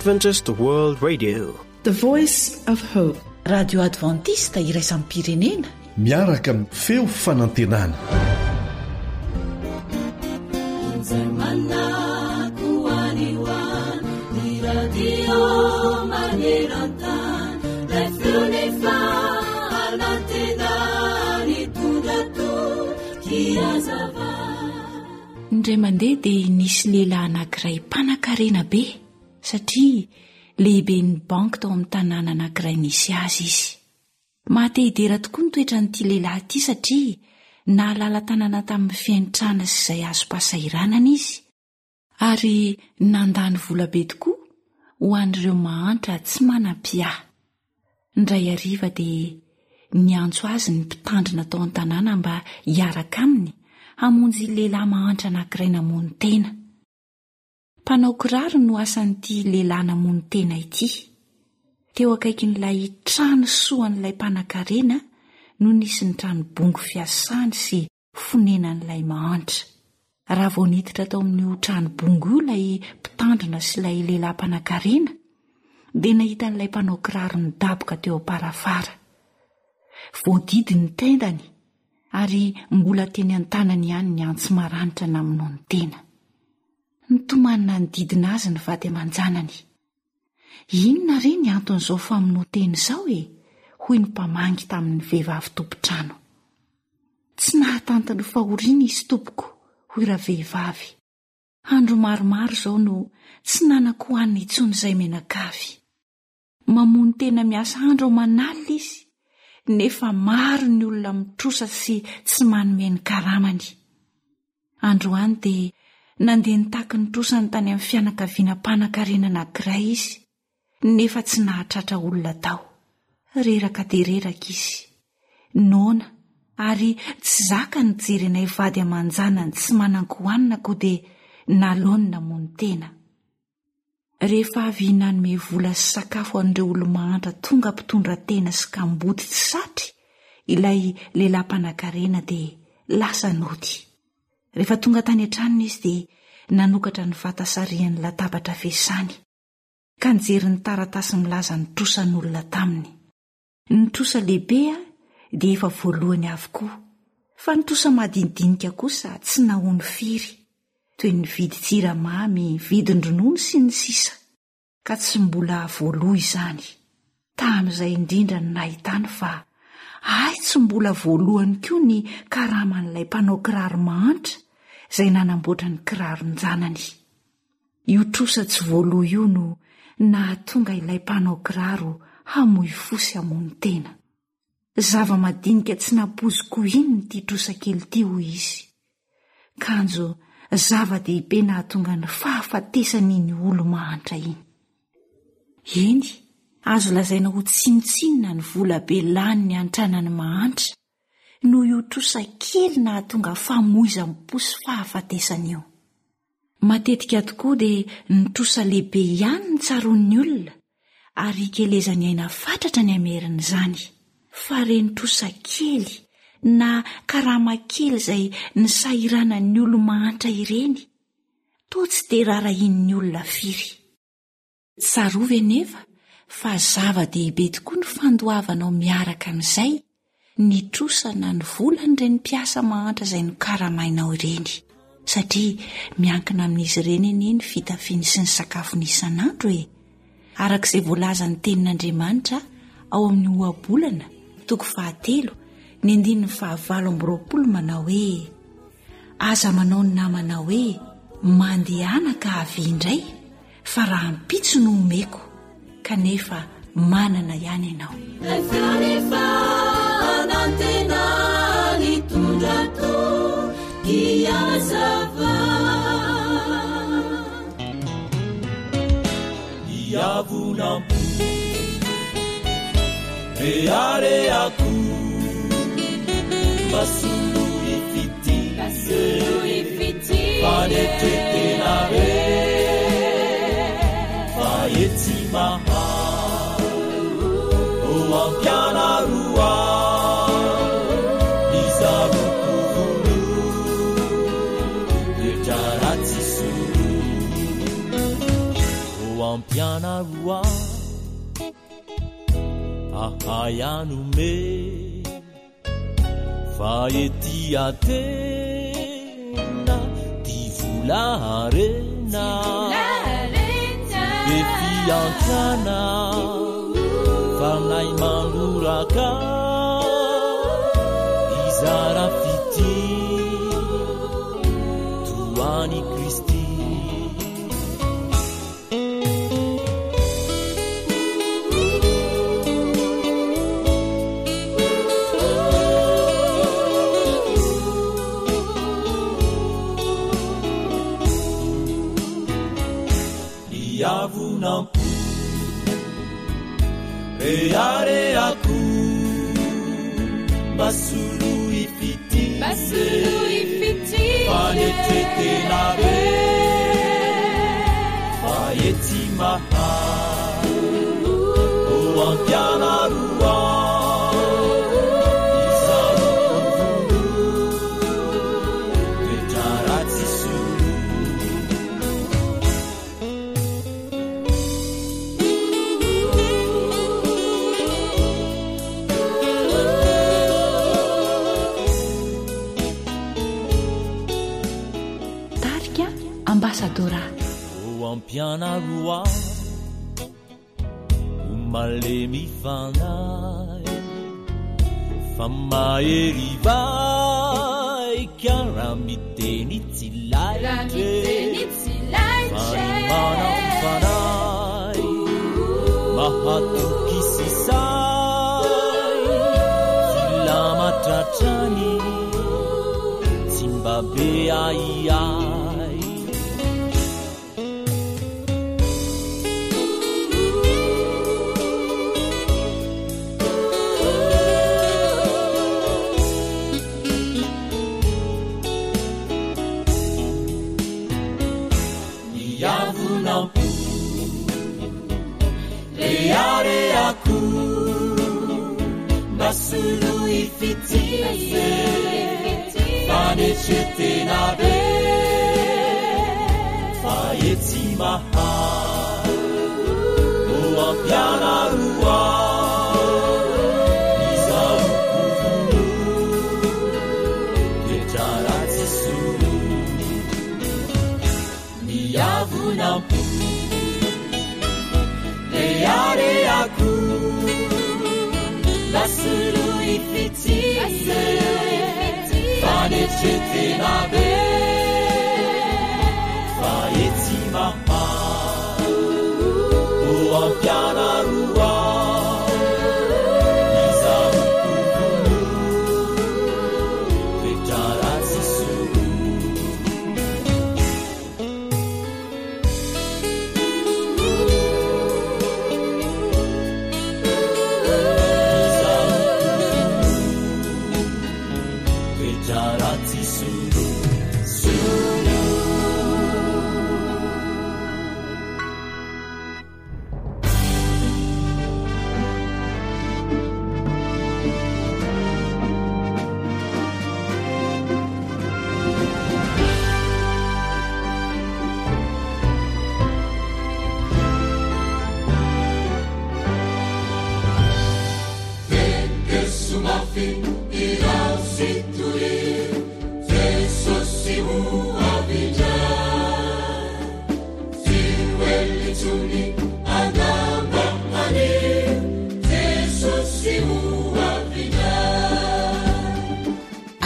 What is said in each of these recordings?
Adventist World Radio. The Voice of Hope. Radio Adventiste iraisam-pirenena. Miaraka amin'ny feo fanantenana. Izay manako any ho any, ny radio maneran-tany, ilay feo nefa anantenany hitondra toky hazava. Indray mandeha dia nisy lehilahy anankiray mpanankarena be satria lehiben'ny banky tao amin'ny tanàna anankiray nisy azy izy. Maha-te hidera tokoa ny toetran'ity lehilahy ity satria nahalala tanàna tamin'ny fiantrana sy izay azom-pahasahiranana izy ary nandany vola be tokoa ho an'ireo mahantra tsy manam-piahy. Indray hariva dia niantso azy ny mpitandrina tao an-tanàna mba hiaraka aminy hamonjy lehilahy mahantra anankiray namono tena. Mpanao kiraro no asan'ity lehilahy namono tena ity. Teo akaikin'ilay trano soan'ilay mpanankarena no nisy ny trano bongo fiasany sy fonenan'ilay mahantra. Raha vao niditra tao amin'io trano bongo io ilay mpitandrina sy ilay lehilahy mpanankarena, dia nahita an'ilay mpanao kiraro nidaboka teo am-parafara. Voadidy ny tendany ary mbola teny an-tanany ihany ny antsy maranitra namonoany tena. Nitomany nanodidina azy ny vady aman-janany. Inona re ny anton'izao famonoan-tena izao e? hoy ny mpamangy tamin'ny vehivavy tompon-trano. Tsy nahatanty ny fahoriana izy tompoko, hoy ravehivavy. Andro maromaro izao no tsy nanan-kohanina intsony izay mianakavy. Mamono tena miasa andro aman'alina izy, nefa maro ny olona mitrosa sy tsy manome ny karamany. Androany dia nandeha nitaky ny trosany tany amin'ny fianakaviana mpanankarena anankiray izy, nefa tsy nahatratra olona tao. Reraka dia reraka izy. Noana, ary tsy zaka ny nijery anay vady aman-janany tsy manan-kohanina koa dia naleony namono tena. Rehefa avy nanome vola sy sakafo an'ireo olo-mahantra tonga mpitondra tena sy kamboty tsy satry ilay lehilahy mpanankarena dia lasa nody. Rehefa tonga tany an-tranony izy dia nanokatra ny vata sarihan'ny latabatra fiasany ka nijery ny taratasy milaza ny trosan'olona taminy. Ny trosa lehibe dia efa voalohany avokoa, fa ny trosa madinidinika kosa tsy nahoany firy, toy ny vidin-tsiramamy, vidin-dronono, sy ny sisa, ka tsy mbola voaloa izany. Tamin'izay indrindra no nahitany fa hay tsy mbola voalohany koa ny karaman'ilay mpanao kiraro mahantra izay nanamboatra ny kiraron-janany. Io trosa tsy voaloa io no nahatonga ilay mpanao kiraro hamoy fo sy hamono tena. Zava-madinika tsy nampoiziko inona ity trosa kely ity, hoy izy. Kanjo zava-dehibe nahatonga ny fahafatesan'iny olo-mahantra iny. Eny, azo lazaina ho tsinontsinona ny vola be lany niantrana ny mahantra, noho io trosa kely nahatonga famoizam-po sy fahafatesana io. Matetika tokoa dia ny trosa lehibe ihany no tsaroan'ny olona ary ikelezany aina fatratra ny hamerina izany, fa ireny trosa kely na karama kely izay nisahiranan'ny olo-mahantra ireny toa tsy dia rarahian'ny olona firy. Tsarovy anefa fa zava-dehibe tokoa ny fandoavanao miaraka amin'izay ny trosa na ny volan'ireny mpiasa mahantra izay nokaramainao ireny, satria miankina amin'izy ireny anie ny fitafiany sy ny sakafony isan'andro e! Araka izay voalazan'ny Tenin'Andriamanitra ao amin'ny Ohabolana, toko fahatelo, ny andininy fahavalo amby 20 manao hoe, Aza manao ny namanao hoe, Mandehana ka avia indray, fa rahampitso no omeko, kanefa manana ihany ianao. ampianaro ahy ahay hanome fa ety Atena ty vola harena be fiantrana fanahy mangoraka hizara fitia toa an'i Kristy. Iavonam-po reharehako mba soloy fitia fanetretena be fa etsy mahay o ampianaro ahy izaho tovolo toetra ratsy solo. Tarika Ambassadora. O ampianaro ahy ho malemy fanahy fa mahery vaika raha miteny tsy laitra fa ny manam-panahy mahatoky sy sahy filamatra hatrany tsy mba be ahiahy. Miavonam-po reharehako mba soloy fitia fanetretena be fa etsy mahay o ampianaro ahy izaho kovono toetra ratsy solo Miavonam-po reharehako mba soloy fitia fanetretena be fa etsy mahay o ampianaro ahy izaho kovono toetra ratsy solo.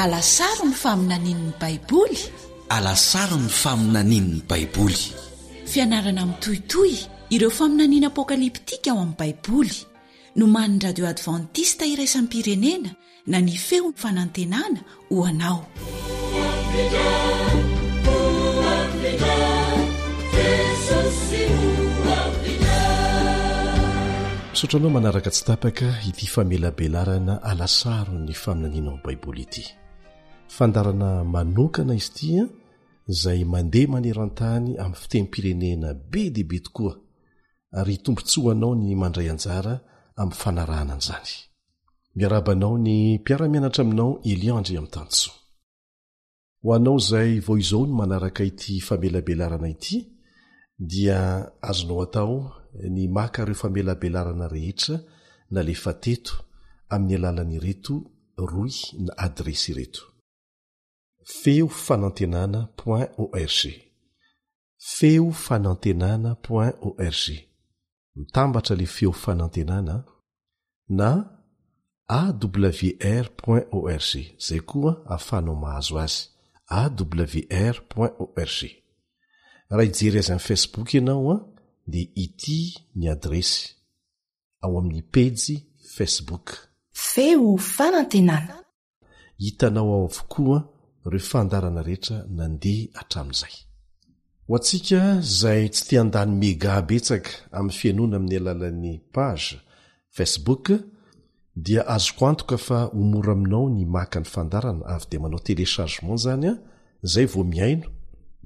Alasaro ny faminanian'ny Baiboly. Alasaro ny faminanian'ny Baiboly. Fianarana mitohitohy ireo faminaniana apokalyptika ao amin'ny Baiboly. Nomanin'ny Radio Advantista Iraisam-pirenena na ny Feon'ny Fanantenana ho anao. Misaotra anao manaraka tsy tapaka ity famelabelarana alasaro ny faminaniana ao Baiboly ity. Fandaharana manokana izy ity izay mandeha maneran-tany amin'ny fitenim-pirenena be dia be tokoa ary tombontsoa ho anao ny mandray anjara amin'ny fanarahana an'izany. Miarahaba anao ny mpiara-mianatra aminao Elian Andriamitansoa. Ho anao izay vao izao no manaraka ity famelabelarana ity Dia azonao atao ny maka ireo famelabelarana rehetra nalefa teto amin'ny alalan'ireto rohy na adiresy ireto. Feo fanantenana point org Feo fanantenana point org Mitambatra le feo fanantenana an! Na awr point org zay koa ahafahanao mahazo azy awr point org Raha hijery azy amin'ny Facebook ianao an dia ity ny adiresy ao amin'ny pejy Facebook. Feo fanantenana. Hitanao ao avokoa ireo fandaharana rehetra nandeha hatramin'izay. Ho antsika izay tsy te handany mega betsaka amin'ny fihainoana amin'ny alalan'ny page Facebook dia azoko antoka fa ho mora aminao ny maka ny fandaharana avy dia manao téléchargement izany an, izay vao mihaino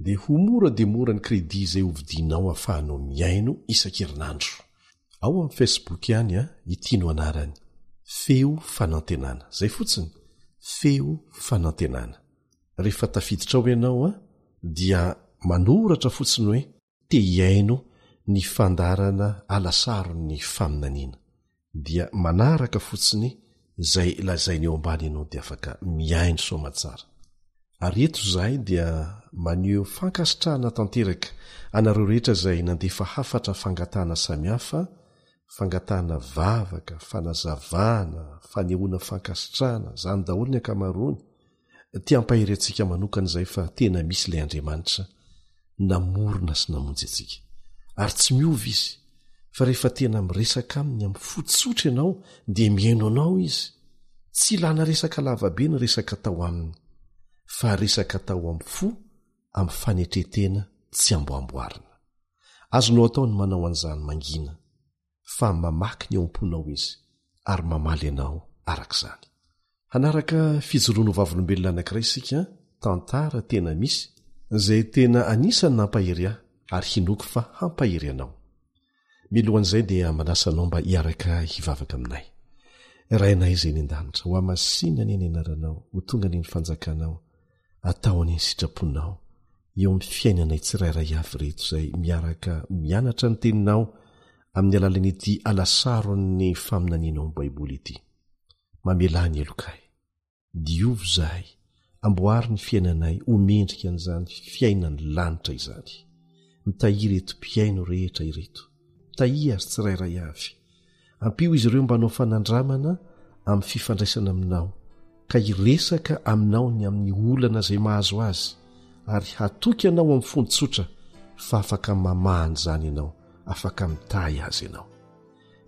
dia ho mora dia mora ny crédit izay hovidianao ahafahanao mihaino isan-kerinandro. Ao amin'ny Facebook ihany an, ity no anarany, Feo Fanantenana. Izay fotsiny, Feo Fanantenana. Rehefa tafiditra ao ianao an, dia manoratra fotsiny hoe te hihaino ny fandaharana alasaron'ny faminaniana. Dia manaraka fotsiny izay lazainy eo ambany ianao dia afaka mihaino soamatsara. Ary eto izahay dia maneho fankasitrahana tanteraka anareo rehetra izay nandefa hafatra fangatahana samihafa, fangatahana vavaka, fanazavana, fanehoana fankasitrahana, izany daholo ny ankamaroany. Te hampahery antsika manokana izay fa tena misy ilay Andriamanitra namorona sy namonjy antsika. Ary tsy miova izy, fa rehefa tena miresaka aminy amin'ny fo tsotra ianao dia mihaino anao izy. Tsy ilana resaka lavabe ny resaka atao aminy, fa resaka atao amin'ny fo amin'ny fanetren-tena tsy amboamboarina. Azonao atao ny manao an'izany mangina. fa mamaky ny ao am-ponao izy ary mamaly anao araka izany. Hanaraka fijoroana ho vavolombelona anankiray isika, tantara tena misy, izay tena anisan'ny nampahery ahy ary hinoako fa hampahery anao. Milohan'izay dia manasa anao mba hiaraka hivavaka aminay. Rainay izay any an-danitra, ho hamasinina anie ny anaranao, ho tonga anie ny fanjakanao, Atao anie ny sitraponao eo amin'ny fiainanay tsirairay avy ireto izay miaraka mianatra ny Teninao amin'ny alalan'ity alasaron'ny faminanianao ny Baiboly ity. Mamelà ny helokay. Diovy izahay, amboary ny fiainanay ho mendrika an'izany fiainan'ny lanitra izany. Mitahiry ireto mpihaino rehetra ireto. Tahia azy tsirairay avy. Ampio izy ireo mba hanao fanandramana amin'ny fifandraisana aminao, ka hiresaka aminao ny amin'ny olana izay mahazo azy, ary hatoky anao amin'ny fony tsotra fa afaka mamaha an'izany ianao, afaka mitahy azy ianao.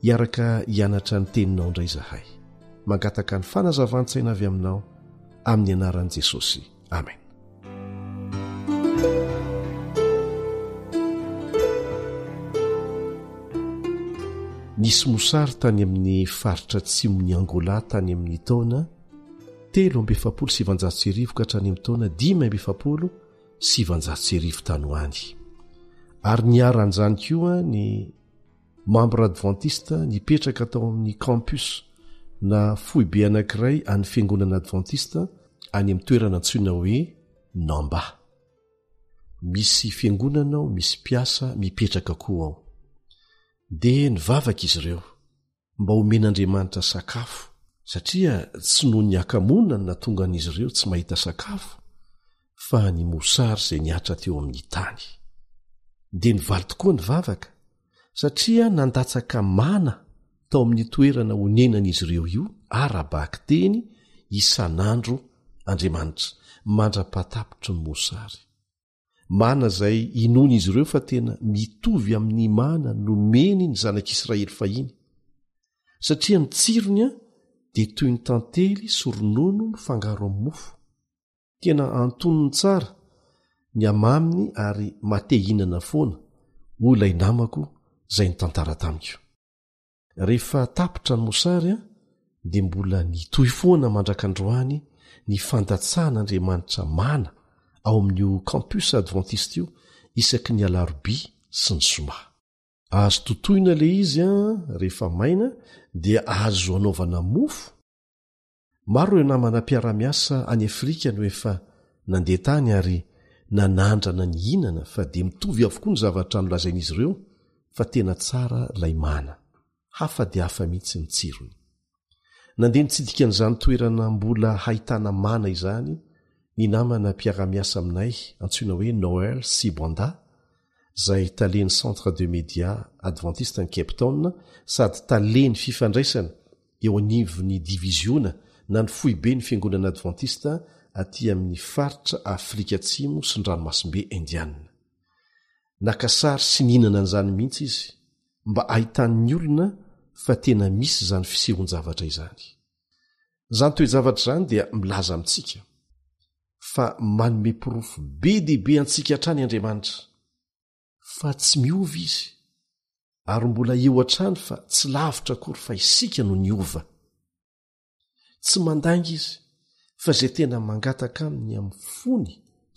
Hiaraka hianatra ny teninao indray izahay. Mangataka ny fanazavan-tsaina avy aminao, amin'ny anaran'i Jesosy. Amen. Nisy mosary tany amin'ny faritra atsimon'i Angola tany amin'ny taona 1943 ka hatrany amin'ny taona 1945 tany ho any. Ary niharan'izany koa ny Mambra advantista nipetraka tao amin'ny campus na foibe anankiray an'ny fiangonana advantista any amin'ny toerana antsoina hoe Namba. Misy fiangonana ao, misy mpiasa mipetraka koa ao. Dia nivavaka izy ireo mba homen'Andriamanitra sakafo, satria tsy noho ny hakamoana no nahatonga an'izy ireo tsy mahita sakafo, fa ny mosary izay nihatra teo amin'ny tany. Dia nivaly tokoa ny vavaka, satria nandatsaka mana tao amin'ny toerana onenan'izy ireo io ara-bakiteny isan'andro Andriamanitra, mandra-pahatapitry ny mosary. Mana izay inoan'izy ireo fa tena mitovy amin'ny mana nomeny ny zanak'Israely fahiny, satria ny tsirony dia toy ny tantely sy ronono mifangaro amin'ny mofo. Tena antonony tsara ny hamaminy ary maha-te hihinana foana, hoy ilay namako izay nitantara tamiko. Rehefa tapitra ny mosary dia mbola nitohy foana mandrak'androany ny fandatsahan'Andriamanitra mana ao amin'io campus adventiste io isaky ny alarobia sy ny zoma. Azo totoina ilay izy rehefa maina dia azo anaovana mofo Maro ireo namana mpiara-miasa any Afrika no efa nandeha tany ary nanandrana nihinana fa dia mitovy avokoa ny zavatra nolazain'izy ireo fa tena tsara ilay mana. Hafa dia hafa mihitsy ny tsirony. Nandeha nitsidika an'izany toerana mbola hahitana mana izany ny namana mpiara-miasa aminay antsoina hoe Noel Sibanda, izay talen'ny Centre de Media Adventiste any Cape Town sady talen'ny fifandraisana eo anivon'ny diviziona na ny foiben'ny Fiangonana Adventista aty amin'ny faritra Afrika Atsimo sy ny Ranomasimbe Indiana. Naka sary sy nihinana an'izany mihitsy izy mba hahitan'ny olona fa tena misy izany fisehoan-javatra izany. Izany toe-javatra izany dia milaza amintsika fa manome porofo be dia be antsika hatrany Andriamanitra fa tsy miova izy ary mbola eo hatrany fa tsy lavitra akory fa isika no niova. Tsy mandainga izy fa izay tena mangataka aminy amin'ny fony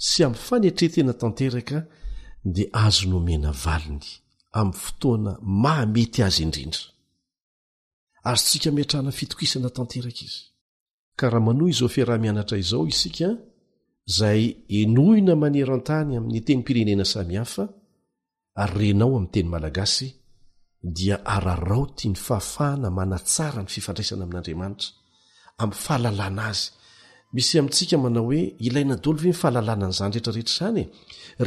sy amin'ny fanetren-tena tanteraka dia azony omena valiny amin'ny fotoana mahamety azy indrindra. Azontsika ametrahana fitokisana tanteraka izy. Ka raha manohy izao fiaraha-mianatra izao isika, izay henoina maneran-tany amin'ny tenim-pirenena samihafa, ary renao amin'ny teny malagasy dia araraoty ny fahafahana manatsara ny fifandraisana amin'Andriamanitra amin'ny fahalalana azy. Misy amintsika manao hoe ilaina daholo ve ny fahalalana an'izany rehetra rehetra izany e?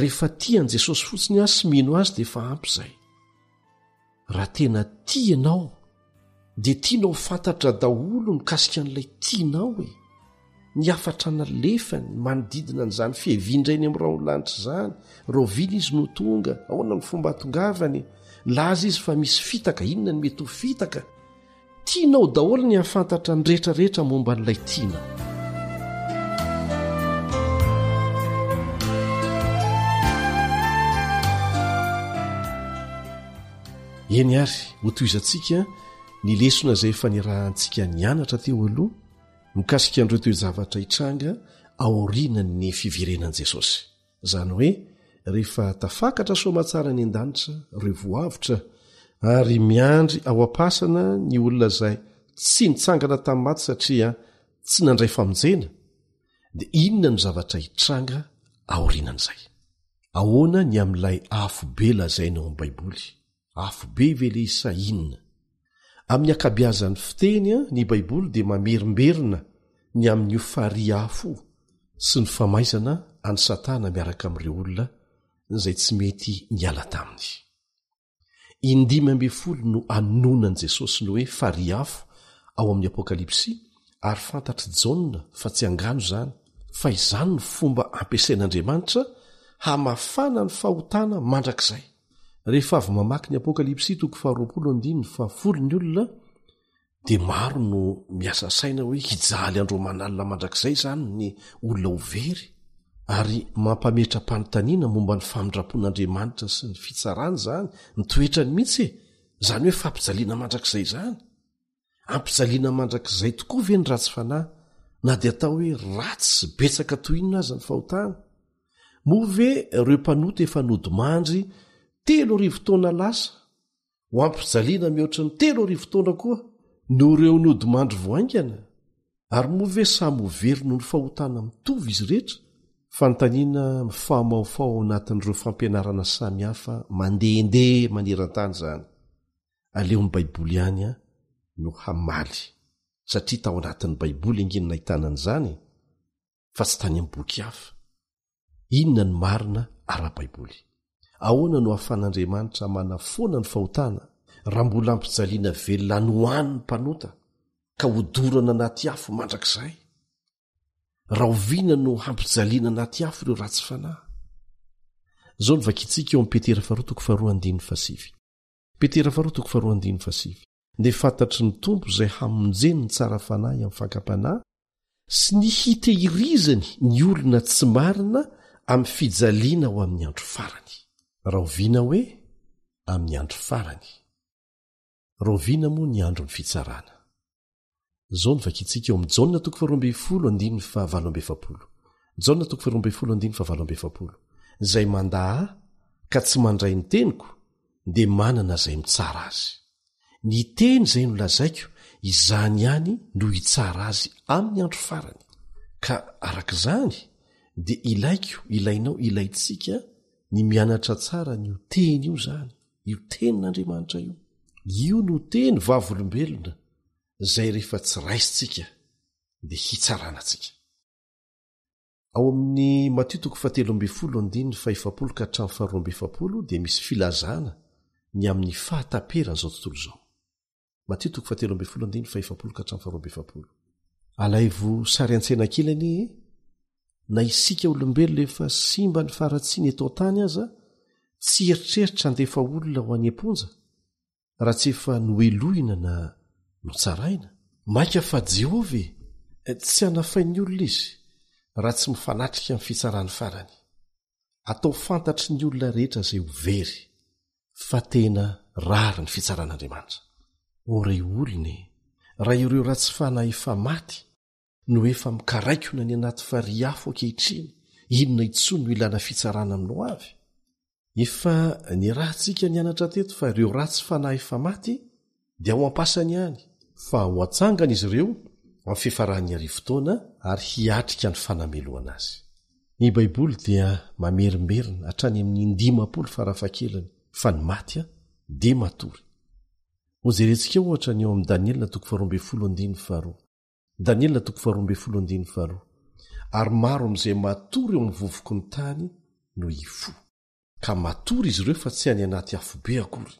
Rehefa tia an'i Jesosy fotsiny aho sy mino azy dia efa ampy izay. Raha tena tia ianao dia tianao fantatra daholo mikasika an'ilay tianao e! Ny hafatra nalefany manodidina an'izany fiavian-drainy amin'ny rahon'ny lanitra izany, rahoviana izy no tonga, ahoana ny fomba hahatongavany, nilaza izy fa misy fitaka, inona no mety ho fitaka? Tianao daholo ny hahafantatra ny rehetra rehetra momba an'ilay tianao. Eny ary, hotohizantsika ny lesona izay efa nirahantsika nianatra teo aloha mikasika an'ireo toe-javatra hitranga aorianan'ny fiverenan'i Jesosy. Izany hoe rehefa tafakatra soamatsara any an-danitra ireo voavotra ary miandry ao am-pasana ny olona izay tsy nitsangana tamin'ny maty satria tsy nandray famonjena, dia inona no zavatra hitranga aorianan'izay? Ahoana ny amin'ilay afo be lazaina ao amin'ny Baiboly? Afo be ve ilay izy sa inona? Amin'ny ankabeazan'ny fiteny, ny Baiboly dia mamerimberina ny amin'io farihy afo io sy ny famaizana an'i Satana miaraka amin'ireo olona izay tsy mety niala taminy. Indimy ambin'ny no anononan'i Jesosy ny hoe farihy afo ao amin'ny Apokalypsy, ary fantatr'i Jaona fa tsy angano izany, fa izany no fomba ampiasain'Andriamanitra hamafana ny fahotana mandrakizay. Rehefa avy mamaky ny Apokalypsy toko faharoapolo andininy fahafolo ny olona dia maro no miasa saina hoe hijaly andro aman'alina mandrakizay izany ny olona ho very ary mampametra-panontaniana momba ny famindram-pon'Andriamanitra sy ny fitsarany izany, ny toetrany mihitsy e! Izany hoe fampijaliana mandrakizay izany. Ampijaliana mandrakizay tokoa ve ny ratsy fanahy na dia atao hoe ratsy sy betsaka toy inona aza ny fahotana? Moa ve ireo mpanota efa nodimandry 3000 taona lasa ho ampijaliana mihoatra ny 3000 taona koa noho ireo nodimandry vao haingana? Ary moa ve samy ho very noho ny fahotana mitovy izy rehetra? Fanontaniana mifamahofaho ao anatin'ireo fampianarana samihafa mandehandeha maneran-tany izany. Aleo ny Baiboly ihany no hamaly, satria tao anatin'ny Baiboly ange no nahitana an'izany e, fa tsy tany amin'ny boky hafa. Inona no marina ara-baiboly? Ahoana no ahafahan'Andriamanitra manafoana ny fahotana raha mbola ampijaliana velona any ho any ny mpanota ka hodorana anaty afo mandrakizay? Rahoviana no hampijaliana anaty afo ireo ratsy fanahy? Izao no vakintsika eo amin'ny Petera faharoa toko faharoa andininy fahasivy. Petera faharoa toko faharoa andininy fahasivy. Dia fantatry ny Tompo izay hamonjeny ny tsara fanahy amin'ny fakam-panahy sy ny hitehirizany ny olona tsy marina amin'ny fijaliana ho amin'ny andro farany. Rahoviana hoe amin'ny andro farany? Rahoviana moa ny andron'ny fitsarana? Izao no vakintsika eo amin'ny Jaona toko faharoa ambin'ny folo andininy fahavalo amby efapolo. Jaona toko faharoa ambin'ny folo andininy fahavalo amby efapolo. Izay mandà ahy ka tsy mandray ny teniko dia manana izay mitsara azy. Ny teny izay nolazaiko, izany ihany no hitsara azy amin'ny andro farany. Ka araka izany, Dia ilaiko, ilainao, ilaintsika ny mianatra tsara an'io teny io izany, io tenin'Andriamanitra io. Io no teny vavolombelona izay rehefa tsy raisintsika dia hitsarana antsika. Ao amin'ny Matio toko fahatelo ambin'ny folo andininy fahefapolo ka hatramin'ny faharoa amby efapolo dia misy filazana ny amin'ny fahataperan'izao tontolo izao. Matio toko fahatelo ambin'ny folo andininy fahefapolo ka hatramin'ny faharoa amby efapolo. Alaivo sary an-tsaina kely anie e! Na isika olombelona efa simba ny faharatsiana eto an-tany aza tsy hieritreritra handefa olona ho any am-ponja raha tsy efa nohelohina na notsaraina. Mainka fa Jehovah e! Tsy hanafay ny olona izy raha tsy mifanatrika amin'ny fitsarany farany. Atao fantatry ny olona rehetra izay ho very fa tena rary ny fitsaran'Andriamanitra. O rey olona e! Raha ireo ratsy fanahy efa maty no efa mikaraikona any anaty farihy afo ankehitriny, inona intsony no ilana fitsarana amin'ny ho avy? Efa niarahantsika nianatra teto fa ireo ratsy fanahy efa maty dia ao am-pasany ihany, fa ho atsangana izy ireo amin'ny fifaran'ny arivotaona ary hiatrika ny fanamelohana azy. Ny Baiboly dia mamerimberina hatrany amin'ny indimampolo farafahakeliny fa ny maty dia matory. Hojerentsika ohatra ny ao amin'ny Daniela toko faharoa ambin'ny folo andininy faharoa. Daniela toko faharoa ambin'ny folo andininy faharoa. Ary maro amin'izay matory eo amin'ny vovoky ny tany no hifoha. Ka matory izy ireo fa tsy any anaty afobe akory.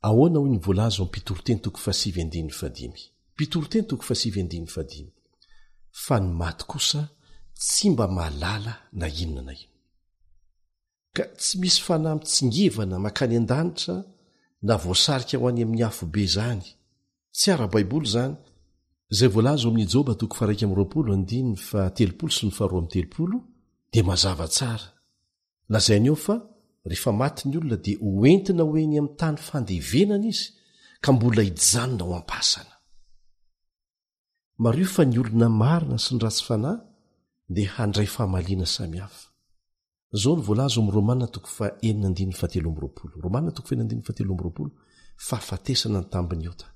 Ahoana hoy ny voalaza ao Mpitoriteny toko fahasivy andininy fahadimy? Mpitoriteny toko fahasivy andininy fahadimy. Fa ny maty kosa tsy mba mahalala na inona na inona. Ka tsy misy fanahy mitsingevana mankany an-danitra na voasarika ho any amin'ny afobe izany. Tsy ara-baiboly izany. Izay voalaza ao amin'ny Joba toko faha 21 andininy faha 30 sy ny faha 32 dia mazava tsara. Lazainy eo fa rehefa maty ny olona dia ho entina ho eny amin'ny tany fandevenana izy ka mbola hijanona ao am-pasana. Mariho fa ny olona marina sy ny ratsy fanahy dia handray famaliana samihafa. Izao no voalaza ao amin'ny Romana toko fahenina andininy fahatelo amby roapolo, Romana toko fahenina andininy fahatelo amby roapolo, Fahafatesana ny tambin'ny ota,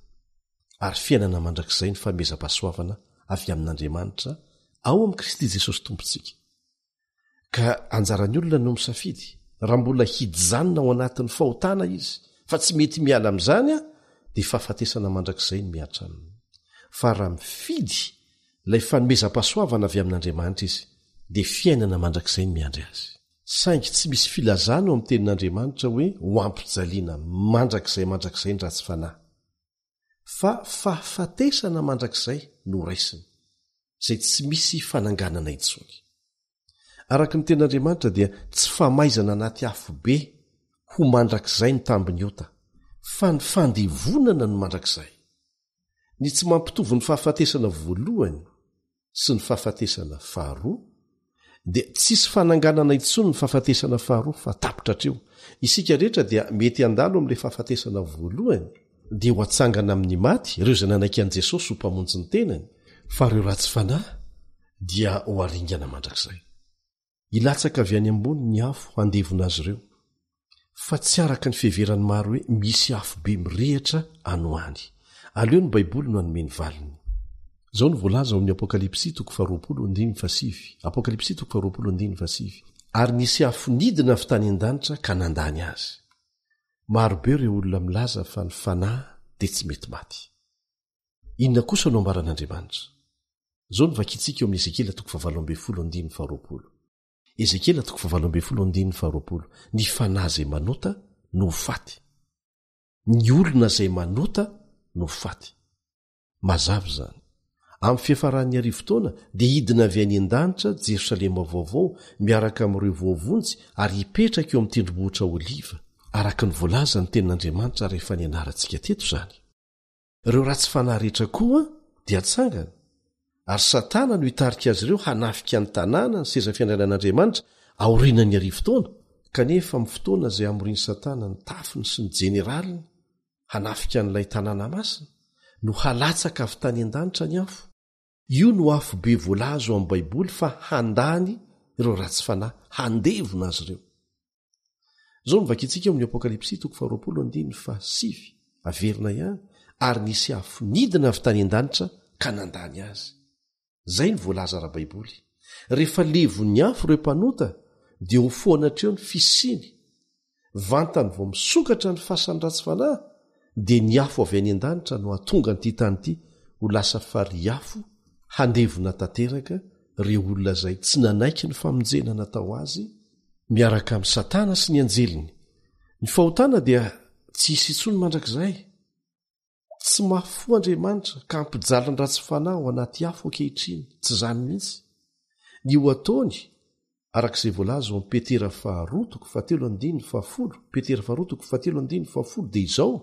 ary fiainana mandrakizay ny fanomezam-pahasoavana avy amin'Andriamanitra ao amin'i Kristy Jesosy Tompontsika. Ka anjaran'ny olona no misafidy raha mbola hijanona ao anatin'ny fahotana izy fa tsy mety miala amin'izany dia fahafatesana mandrakizay no mihatra aminy. Fa raha mifidy ilay fanomezam-pahasoavana avy amin'Andriamanitra izy dia fiainana mandrakizay no miandry azy. Saingy tsy misy filazana ao amin'ny tenin'Andriamanitra hoe ho ampijaliana mandrakizay mandrakizay ny ratsy fanahy. Fa fahafatesana mandrakizay no raisiny. izay tsy misy fananganana intsony. Araka ny tenin'Andriamanitra dia tsy famaizana anaty afobe ho mandrakizay ny tambin'ny ota, fa ny fandevonana no mandrakizay. Ny tsy mampitovy ny fahafatesana voalohany sy ny fahafatesana faharoa dia tsisy fananganana intsony ny fahafatesana faharoa fa tapitra hatreo. Isika rehetra dia mety handalo amin'ilay fahafatesana voalohany, dia ho atsangana amin'ny maty ireo izay nanaiky an'i Jesosy ho Mpamonjy ny tenany, fa ireo ratsy fanahy dia ho aringana mandrakizay. Hilatsaka avy any ambony ny afo handevona azy ireo. Fa tsy araka ny fiheveran'ny maro hoe misy afobe mirehitra any ho any. Aleo ny Baiboly no hanome ny valiny. Izao no voalaza ao amin'ny Apokalypsy toko faharoapolo andininy fahasivy, Apokalypsy toko faharoapolo andininy fahasivy, Ary nisy afo nidina avy tany an-danitra ka nandany azy. Maro be ireo olona milaza fa ny fanahy dia tsy mety maty. Inona kosa no ambaran'Andriamanitra? Izao no vakintsika eo amin'ny Ezekiela toko fahavalo ambin'ny folo andininy faharoapolo. Ezekiela toko fahavalo ambin'ny folo andininy faharoapolo, Ny fanahy izay manota no ho faty. Ny olona izay manota no ho faty. Mazava izany. Amin'ny fiafaran'ny arivotaona dia hidina avy any an-danitra Jerosalema Vaovao miaraka amin'ireo voavonjy ary hipetraka eo amin'ny tendrombohitra Oliva, araka ny voalazan'ny Tenin'Andriamanitra rehefa nianarantsika teto izany. Ireo ratsy fanahy rehetra koa dia hatsangana, ary Satana no hitarika azy ireo hanafika ny tanàna, ny seza fiandrianan'Andriamanitra, aorianan'ny arivotaona. Kanefa amin'ny fotoana izay hamorian'i Satana ny tafiny sy ny jeneraliny hanafika an'ilay tanàna masina, no halatsaka avy tany an-danitra ny afo. Io no afobe voalaza ao amin'ny Baiboly fa handany ireo ratsy fanahy, handevona azy ireo. Izao no vakintsika ao amin'ny Apokalypsy toko faharoapolo andininy fahasivy, averina ihany, ary nisy afo nidina avy tany an-danitra ka nandany azy. Izay no voalaza ara-baiboly. Rehefa levon'ny afo ireo mpanota dia ho foana hatreo ny fisiany. Vantany vao misokatra ny fasan'ny ratsy fanahy dia ny afo avy any an-danitra no hahatonga an'ity tany ity ho lasa farihy afo handevona tanteraka ireo olona izay tsy nanaiky ny famonjena natao azy miaraka amin'i Satana sy ny anjeliny. Ny fahotana dia tsy hisy intsony mandrakizay. Tsy mafy fo Andriamanitra ka hampijaly ny ratsy fanahy ao anaty afo ankehitriny, tsy izany mihitsy. Ny ho ataony, araka izay voalaza ao amin'ny Petera faharoa toko fahatelo andininy fahafolo, Petera faharoa toko fahatelo andininy fahafolo, dia izao,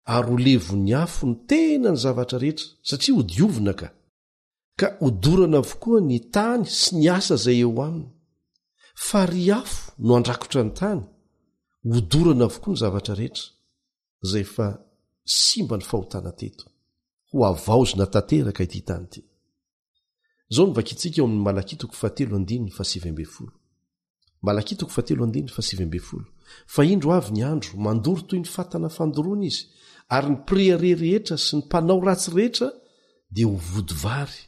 Ary ho levon'ny afo ny tenan'ny zavatra rehetra, satria hodiovina ka. Ka hodorana avokoa ny tany sy ny asa izay eo aminy. Farihy afo no handrakotra ny tany, hodorana avokoa ny zavatra rehetra. izay efa simba ny fahotana teto. Ho havaozina tanteraka ity tany ity. Izao no vakintsika ao amin'ny Malakia toko fahatelo andininy fahasivy ambin'ny folo. Malakia toko fahatelo andininy fahasivy ambin'ny folo. Fa indro avy ny andro, mandoro toy ny fatana fandoroana izy, ary ny mpirehareha rehetra sy ny mpanao ratsy rehetra dia ho vody vary,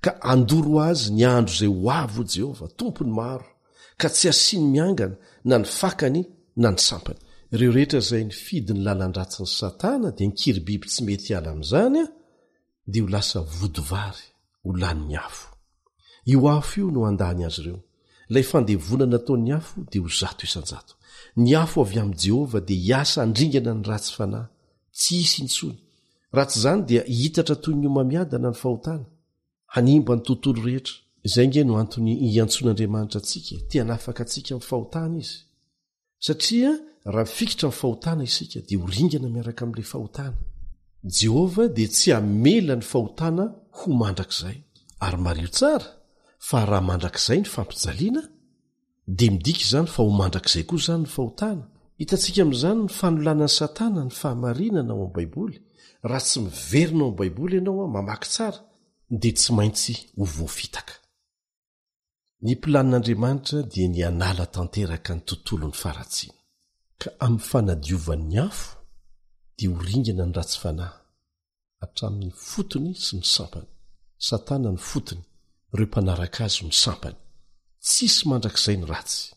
ka handoro azy ny andro izay ho avy, hoy Jehovah, Tompon'ny maro. ka tsy asiany miangana na ny fakany na ny sampany. Ireo rehetra izay nifidy ny lalan-dratsin'i Satana dia ny kiribiby tsy mety hiala amin'izany dia ho lasa vodivary, ho lanin'ny afo. Io afo io no handany azy ireo. Ilay fandevonana ataon'ny afo dia ho 100%. Ny afo avy amin'i Jehovah dia hiasa handringana ny ratsy fanahy, tsy hisy intsony. Raha tsy izany dia hihitatra toy ny homamiadana ny fahotana. Hanimba ny tontolo rehetra. Izay ange no antony iantsoan'Andriamanitra antsika, te hanafaka antsika amin'ny fahotana Izy. Satria raha mifikitra amin'ny fahotana isika dia ho ringana miaraka amin'ilay fahotana. Jehovah dia tsy hamela ny fahotana ho mandrakizay. Ary mariho tsara fa raha mandrakizay ny fampijaliana, Dia midika izany fa ho mandrakizay koa izany ny fahotana? Hitantsika amin'izany ny fanolanan'i Satana ny fahamarinana ao amin'ny Baiboly. Raha tsy miverina ao amin'ny Baiboly ianao mamaky tsara, dia tsy maintsy ho voafitaka. Ny planin'Andriamanitra dia ny hanala tanteraka ny tontolon'ny faharatsiana. Ka amin'ny fanadiovan'ny afo dia ho ringana ny ratsy fanahy. hatramin'ny fotony sy ny sampany. Satana ny fotony, ireo mpanaraka azy no sampany. Tsy hisy mandrakizay ny ratsy.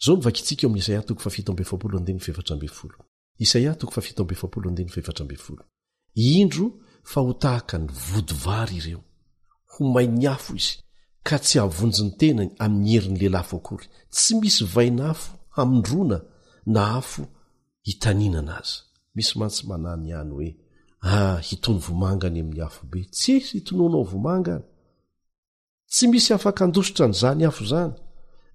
Izao no vakintsika ao amin'ny Isaia toko fahafito amby efapolo andininy fahefatra ambin'ny folo. Isaia toko fahafito amby efapolo andininy fahefatra ambin'ny folo. Indro fa ho tahaka ny vodivary ireo. Ho main'ny afo izy, ka tsy hahavonjy ny tenany amin'ny herin'ny lelafo akory. Tsy misy vainafo hamindroana na afo hitaninana aza. Misy mantsy manahy ny any hoe, Ah, hitono vomanga any amin'ny afobe. Tsisy hitonoanao vomanga any. Tsy misy afaka handositra an'izany afo izany.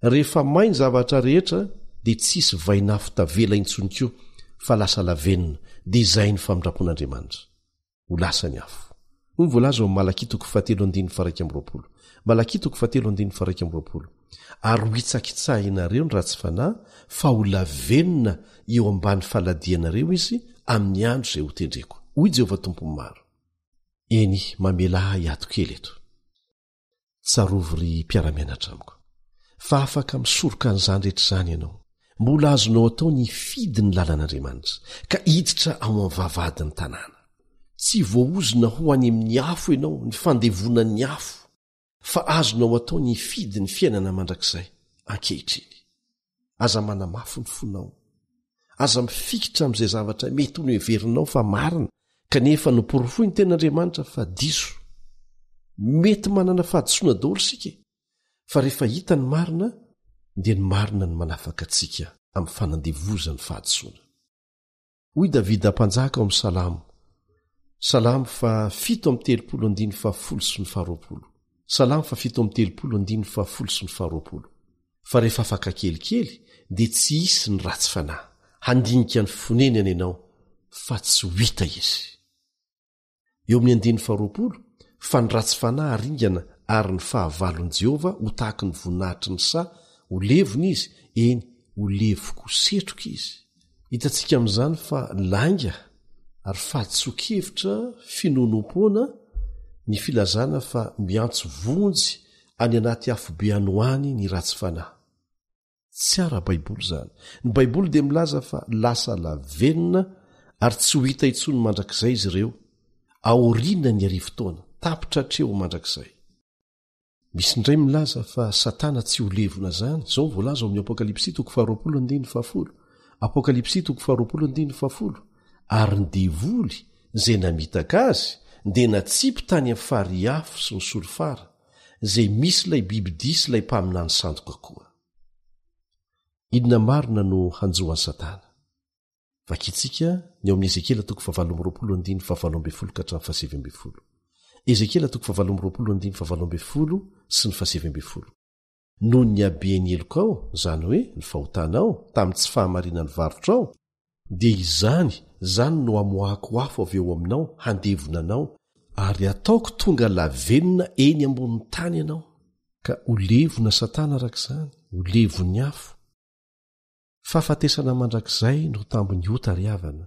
Rehefa may ny zavatra rehetra dia tsy hisy vainafo tavela intsony koa fa lasa lavenona, dia izay ny famindram-pon'Andriamanitra. ho lasa ny afo. Hoy ny voalaza ao amin'ny Malakia toko fahatelo andininy faha-21. Malakia toko fahatelo andininy faha-21. Ary ho hitsakitsahinareo ny ratsy fanahy, fa ho lavenona eo ambany faladianareo izy amin'ny andro izay hotendreko, hoy Jehovah Tompon'ny maro. Eny, mamelà ahy hiato kely eto. Tsarovy ry mpiara-mianatra amiko, fa afaka misoroka an'izany rehetra izany ianao. Mbola azonao atao ny hifidy ny lalan'Andriamanitra, ka hiditra ao amin'ny vavahadin'ny tanàna. Tsy voaozona ho any amin'ny afo ianao, ny fandevonan'ny afo, fa azonao atao ny hifidy ny fiainana mandrakizay ankehitriny. Aza manamafy ny fonao. Aza mifikitra amin'izay zavatra mety ho noheverinao fa marina, kanefa noporofoin'ny Tenin'Andriamanitra fa diso. Mety manana fahadisoana daholo isika e! Fa rehefa hita ny marina, dia ny marina no manafaka antsika amin'ny fanandevozan'ny fahadisoana. Hoy Davida Mpanjaka ao amin'ny Salamo, Salamo faha-37 andininy fahafolo sy ny faharoapolo, Salamo faha-37 andininy fahafolo sy ny faharoapolo, Fa rehefa afaka kelikely, dia tsy hisy ny ratsy fanahy, handinika ny fonenany ianao, fa tsy ho hita izy. Eo amin'ny andininy faharoapolo, fa ny ratsy fanahy haringana ary ny fahavalon'i Jehovah ho tahaky ny voninahitry ny saha, ho levona izy, eny, ho levon-ko setroka izy. Hitantsika amin'izany fa lainga ary fahadisoan-kevitra finoanoam-poana ny filazana fa miantso vonjy any anaty afobe any ho any ny ratsy fanahy. Tsy ara-baiboly izany. Ny Baiboly dia milaza fa lasa lavenona ary tsy ho hita intsony mandrakizay izy ireo, aorianan'ny arivotaona, tapitra hatreo mandrakizay. Misy indray milaza fa Satana tsy ho levona izany. Izao no voalaza ao amin'ny Apokalypsy toko faharoapolo andininy fahafolo. Apokalypsy toko faharoapolo andininy fahafolo. Ary ny devoly izay namitaka azy dia natsipy tany amin'ny farihy afo sy ny solifara, izay misy ilay bibidia sy ilay mpaminany sandoka koa. Inona marina no hanjo an'i Satana? Vakintsika ny ao amin'ny Ezekiela toko fahavalo amby 20 andininy fahavalo ambin'ny folo ka hatramin'ny fahasivy ambin'ny folo. Ezekiela toko fahavalo amby 20 andininy fahavalo ambin'ny folo sy ny fahasivy ambin'ny folo. Noho ny haben'ny helokao, izany hoe ny fahotanao, tamin'ny tsy fahamarinan'ny varotrao, dia izany, izany no hamoahako afo avy eo aminao handevona anao, ary hataoko tonga lavenona eny ambonin'ny tany ianao. Ka ho levona Satana araka izany, ho levon'ny afo. Fahafatesana mandrakizay no tambin'ny ota ry havana,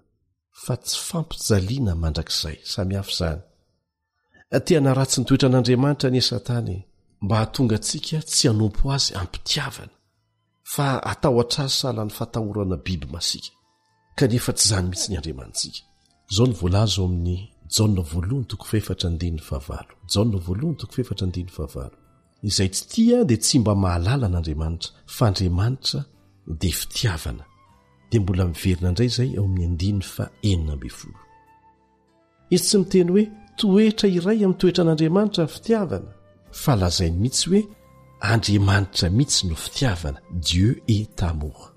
fa tsy fampijaliana mandrakizay. Samy hafa izany. Te hanaratsy ny toetran'Andriamanitra anie Satana e, mba hahatonga antsika tsy hanompo azy am-pitiavana, fa hatahotra azy sahala ny fatahorana biby masiaka. Kanefa tsy izany mihitsy ny Andriamanitsika. Izao no voalaza ao amin'ny Jaona voalohany toko fahefatra andininy fahavalo. Jaona voalohany toko fahefatra andininy fahavalo. Izay tsy tia dia tsy mba mahalala an'Andriamanitra, fa Andriamanitra dia fitiavana. Dia mbola miverina indray izay ao amin'ny andininy fahenina ambin'ny folo. Izy tsy miteny hoe toetra iray amin'ny toetran'Andriamanitra ny fitiavana, fa lazainy mihitsy hoe Andriamanitra mihitsy no fitiavana, Dieu est amour.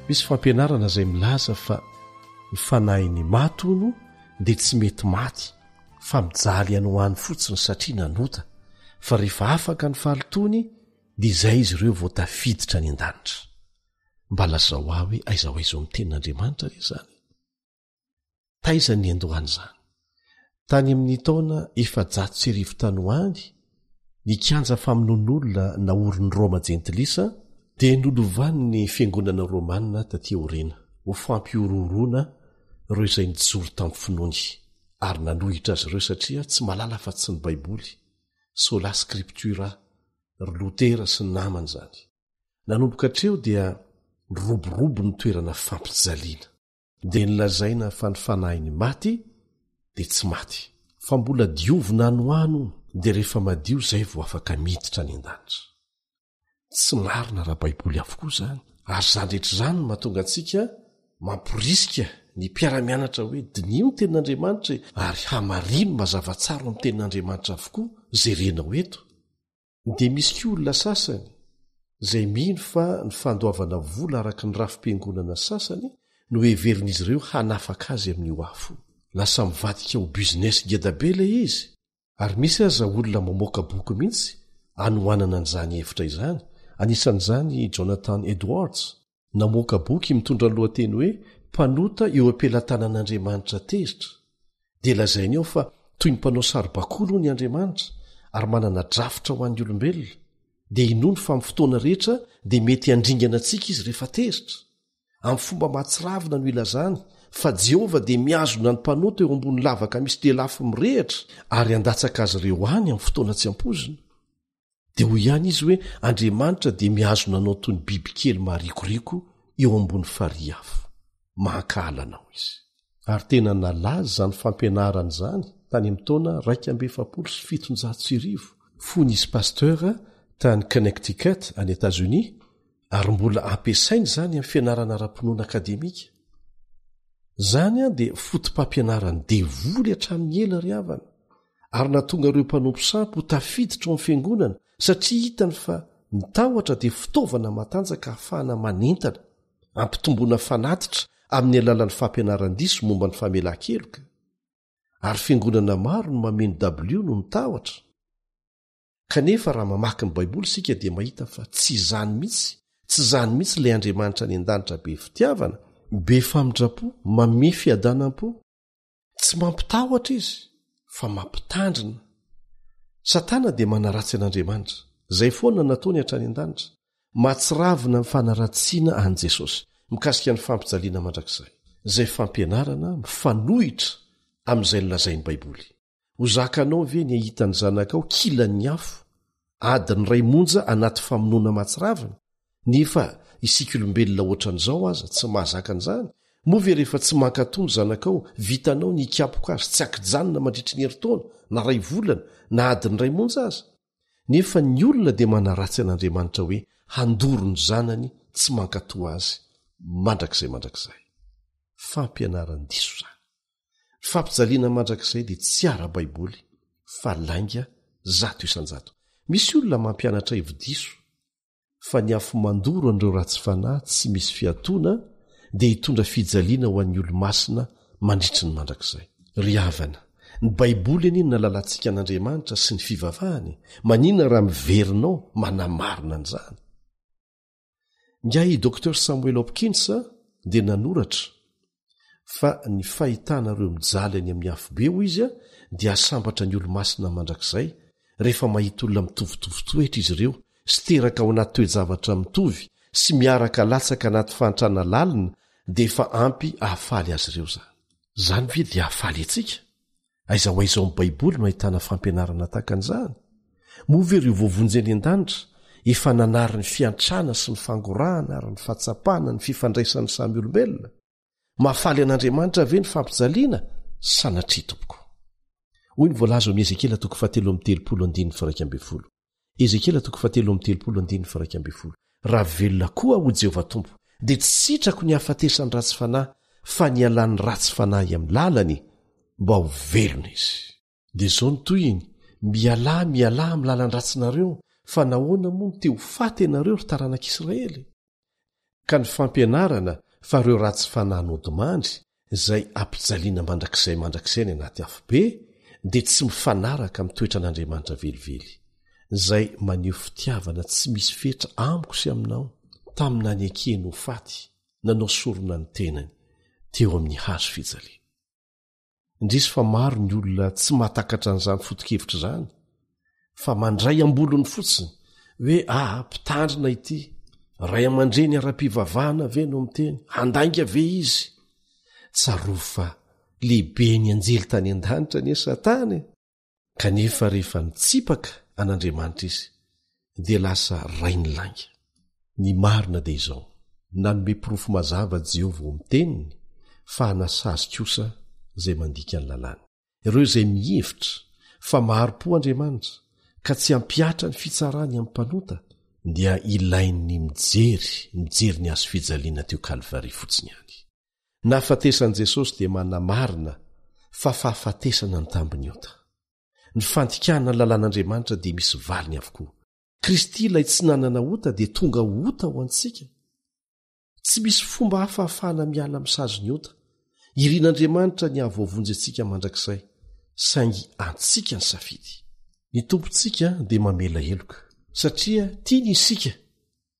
Misy fampianarana izay milaza fa ny fanahin'ny maty hono dia tsy mety maty fa mijaly any ho any fotsiny satria nanota, fa rehefa afaka ny fahalotoany dia izay izy ireo vao tafiditra any an-danitra. Mba lazao ahy hoe aiza ho aiza ao amin'ny tenin'Andriamanitra re izany? Taiza ny niandohan'izany? Tany amin'ny taona 1400 tany ho any, ny kianja famonoan'olona naorin'i Roma jentilisa dia nolovan'ny fiangonana romana taty aoriana ho fampihorohoroana ireo izay nijoro tamin'ny finoany ary nanohitra azy ireo satria tsy mahalala afa-tsy ny Baiboly, Sola Scriptura, ry Lotera sy ny namany izany. Nanomboka hatreo dia niroborobo ny toerana fampijaliana. Dia nolazaina fa ny fanahin'ny maty dia tsy maty, fa mbola diovina any ho any hono, dia rehefa madio izay vao afaka miditra any an-danitra. Tsy marina ara-baiboly avokoa izany, ary izany rehetra izany no mahatonga antsika mamporisika ny mpiara-mianatra hoe diniho ny tenin'Andriamanitra e, ary hamarino mazava tsara ao amin'ny tenin'Andriamanitra avokoa izay renao eto. Dia misy koa olona sasany izay mino fa ny fandoavana vola araka ny rafi-piangonana sasany no heverin'izy ireo hanafaka azy amin'io afo io. Lasa mivadika ho business ngedabe ilay izy, ary misy aza olona mamoaka boky mihitsy anohanana an'izany hevitra izany, anisan'izany i Jonathan Edwards, Namoaka boky mitondra ny lohateny hoe Mpanota eo am-pelatanan'Andriamanitra tezitra, dia lazainy ao fa toy ny mpanao saribakoly hono i Andriamanitra ary manana drafitra ho an'ny olombelona, dia inoany fa amin'ny fotoana rehetra dia mety handringana antsika izy rehefa tezitra. Amin'ny fomba mahatsiravina no ilazany fa Jehovah dia mihazona ny mpanota eo ambony lavaka misy lelafo mirehitra ary handatsaka azy ireo any amin'ny fotoana tsy ampoizina. Dia hoy ihany izy hoe Andriamanitra dia mihazona anao toy ny bibikely maharikoriko eo ambony farihy afo. Mankahala anao izy. Ary tena nalaza izany fampianarana izany tany amin'ny taona 1741, fony izy pasteur tany Connecticut, any Etazonia, ary mbola ampiasaina izany amin'ny fianarana ara-pinoana akademika. Izany dia foto-pampianaran'ny devoly hatramin'ny ela ry havana. ary nahatonga ireo mpanompo sampy ho tafiditra ao amin'ny fiangonana satria hitany fa ny tahotra dia fitaovana matanjaka ahafahana manentana, ampitomboana fanatitra amin'ny alalan'ny fampianaran-diso momba ny famelan-keloka. Ary fiangonana maro no mameno dabilio noho ny tahotra. Kanefa raha mamaky ny Baiboly isika dia mahita fa tsy izany mihitsy, tsy izany mihitsy ilay Andriamanitra any an-danitra be fitiavana, be famindram-po, manome fiadanam-po. Tsy mampitahotra izy fa mampitandrina. Satana dia manaratsy an'Andriamanitra. Izay foana no nataony hatrany an-danitra. Mahatsiravina ny fanaratsiana an'i Jesosy mikasika ny fampijaliana mandrakizay, izay fampianarana mifanohitra amin'izay nolazain'ny Baiboly. Ho zakanao ve ny hahita ny zanakao kilan'ny afo, adiny iray monja anaty famonoana mahatsiravina, nefa isika olombelona hoatran'izao aza tsy mahazaka an'izany, moa ve rehefa tsy mankatò ny zanakao, vitanao ny hikapoka azy tsy ankijanona mandritry ny herintaona, na iray volana, na adiny iray monja aza? Nefa ny olona dia manaratsy an'Andriamanitra hoe handoro ny zanany tsy mankatò azy mandrakizay mandrakizay. Fampianaran-diso izany. Ny fampijaliana mandrakizay dia tsy ara-baiboly fa lainga 100%. Misy olona mampianatra hevi-diso fa ny afo mandoro an'ireo ratsy fanahy tsy misy fiatoana dia hitondra fijaliana ho an'ny olo-masina mandritry ny mandrakizay. Ry havana, ny Baiboly anie no nalalantsika an'Andriamanitra sy ny fivavahana e! Maninona raha miverina ao manamarina an'izany? Ingahy Docteur Samuel Hopkins dia nanoratra fa ny fahitana ireo mijaly any amin'ny afobe, hoy izy, dia hahasambatra ny olo-masina mandrakizay rehefa mahita olona mitovitovy toetra izy ireo sy teraka ao anaty toe-javatra mitovy sy miaraka latsaka anaty fahantrana lalina dia efa ampy hahafaly azy ireo izany. Izany ve dia hahafaly antsika? Aiza ho aiza ao amin'ny Baiboly no ahitana fampianarana tahaka an'izany? Moa ve ireo voavonjy any an-danitra efa nanary ny fiantrana sy ny fangorahana ary ny fahatsapana ny fifandraisan'ny samy olombelona? Mahafaly an'Andriamanitra ve ny fampijaliana? Sanatria tompoko. Hoy ny voalaza ao amin'ny Ezekiela toko fahatelo amby telopolo andininy faha-iraika ambin'ny folo. Ezekiela toko fahatelo amby telopolo andininy faha-iraika ambin'ny folo, Raha velona koa aho, hoy Jehovah Tompo, dia tsy sitrako ny hahafatesan'ny ratsy fanahy, fa ny hialan'ny ratsy fanahy amin'ny lalany, mba ho velona izy. Dia izao no tohiny, Mialà, mialà amin'ny lalan-dratsinareo, fa nahoana moa no te ho faty ianareo, ry taranak'Israely? Ka ny fampianarana fa ireo ratsy fanahy nodimandry izay ampijaliana mandrakizay mandrakizay any anaty afobe dia tsy mifanaraka amin'ny toetran'Andriamanitra velively, izay maneho fitiavana tsy misy fetra amiko sy aminao tamin'ny nanekeny ho faty nanao sorona ny tenany teo amin'ny hazo fijaliana. Indrisy fa maro ny olona tsy mahatakatra an'izany foto-kevitra izany fa mandray am-bolony fotsiny hoe aa mpitandrina ity, ray aman-dreny ara-pivavahana ve no miteny, handainga ve izy? Tsarovy fa lehiben'ny anjely tany an-danitra anie Satana e! Kanefa rehefa nitsipaka an'Andriamanitra izy dia lasa rain'ny lainga. Ny marina dia izao, nanome porofo mazava Jehovah ao amin'ny Teniny fa hanasazy kosa izay mandika ny lalàny. Ireo izay mihevitra fa mahari-po Andriamanitra ka tsy hampihatra ny fitsarany amin'ny mpanota dia ilainy ny mijery mijery ny hazofijaliana teo Kalvary fotsiny ihany. Nahafatesan'i Jesosy dia manamarina fa fahafatesana ny tambin'ny ota. Ny fandikana ny lalàn'Andriamanitra dia misy valiny avokoa. Kristy ilay tsy nanana ota dia tonga ho ota ho antsika. Tsy misy fomba hafa ahafahana miala amin'ny sazin'ny ota. Irin'Andriamanitra ny hahavoavonjy antsika mandrakizay, saingy antsika ny safidy. Ny Tompontsika dia mamela heloka, satria tiany isika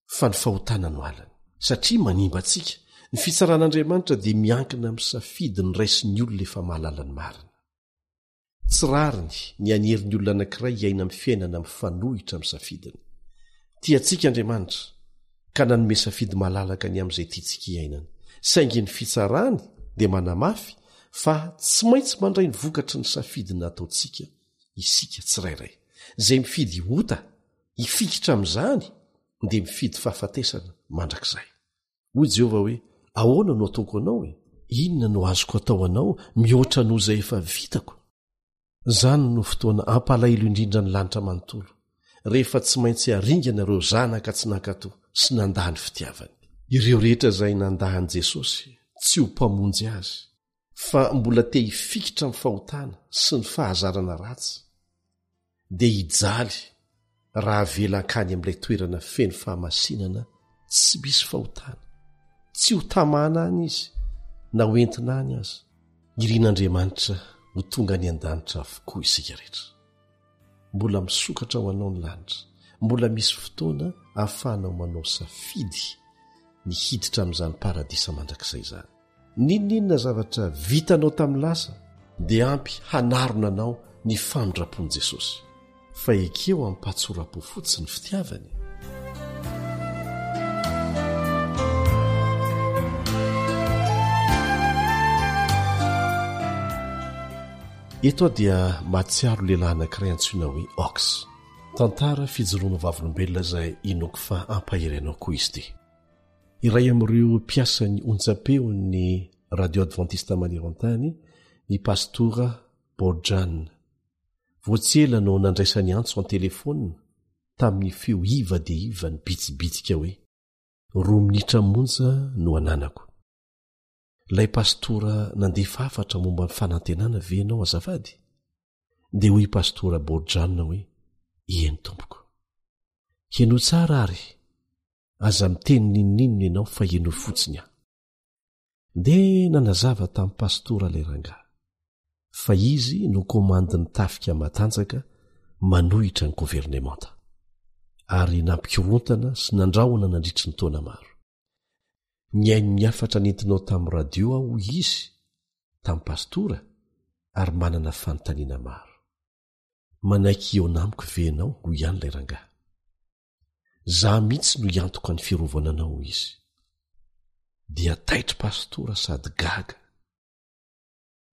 fa ny fahotana no halany, satria manimba antsika. Ny fitsaran'Andriamanitra dia miankina amin'ny safidy noraisin'ny olona efa mahalala ny marina. Tsy rariny ny hanery ny olona anankiray hiaina amin'ny fiainana mifanohitra amin'ny safidiny. Tia antsika Andriamanitra, ka nanome safidy malalaka ny amin'izay tiantsika hiainana. Saingy ny fitsarany dia manamafy fa tsy maintsy mandray ny vokatry ny safidy nataontsika isika tsirairay. Izay mifidy ota hifikitra amin'izany dia mifidy fahafatesana mandrakizay. Hoy Jehovah hoe, Ahoana no ataoko anao e? Inona no azoko atao anao mihoatra noho izay efa vitako? Izany no fotoana hampalahelo indrindra ny lanitra manontolo, rehefa tsy maintsy haringana ireo zanaka tsy nankatò sy nandà ny fitiavany. Ireo rehetra izay nandà an'i Jesosy tsy ho Mpamonjy azy, fa mbola te hifikitra amin'ny fahotana sy ny fahazarana ratsy, dia hijaly raha avela hankany amin'ilay toerana feno fahamasinana tsy misy fahotana. Tsy ho tamana any izy na ho entina any aza. Irin'Andriamanitra ho tonga any an-danitra avokoa isika rehetra. Mbola misokatra ho anao ny lanitra. Mbola misy fotoana ahafahanao manao safidy ny hiditra amin'izany paradisa mandrakizay izany. N'inon'inona zavatra vitanao tamin'ny lasa dia ampy hanarona anao ny famindram-pon'i Jesosy. Fa ekeo amim-pahatsoram-po fotsiny ny fitiavany. Eto aho dia mahatsiaro lehilahy anankiray antsoina hoe Ox. Tantara fijoroana vavolombelona izay inoako fa hampahery anao koa izy ity. Iray amin'ireo mpiasan'ny onjam-peon'ny Radio Adventiste Maneran-tany ny Pastora Borjan. Vao tsy ela no nandraisany antso an-telefaonina tamin'ny feo iva dia iva nibitsibitsika hoe, Roa minitra monja no ananako. Ilay pastora nandefa hafatra momba ny fanantenana ve ianao azafady? Dia hoy Pastora Borjan hoe, Eny tompoko. Henoy tsara ary, aza miteny n'inon'inona ianao fa henoy fotsiny aho. Dia nanazava tamin'ny pastora ilay rangahy fa izy no komandin'ny tafika matanjaka manohitra ny governemanta, ary nampikorontana sy nandrahona nandritry ny taona maro. Nihaino ny hafatra nentinao tamin'ny radio aho hoy izy tamin'ny pastora ary manana fanontaniana maro. Manaiky hihaona amiko ve ianao hoy ihany ilay rangahy. Za mihitsy no hiantoka ny fiarovana anao hoy izy. Dia taitry pastora sady gaga.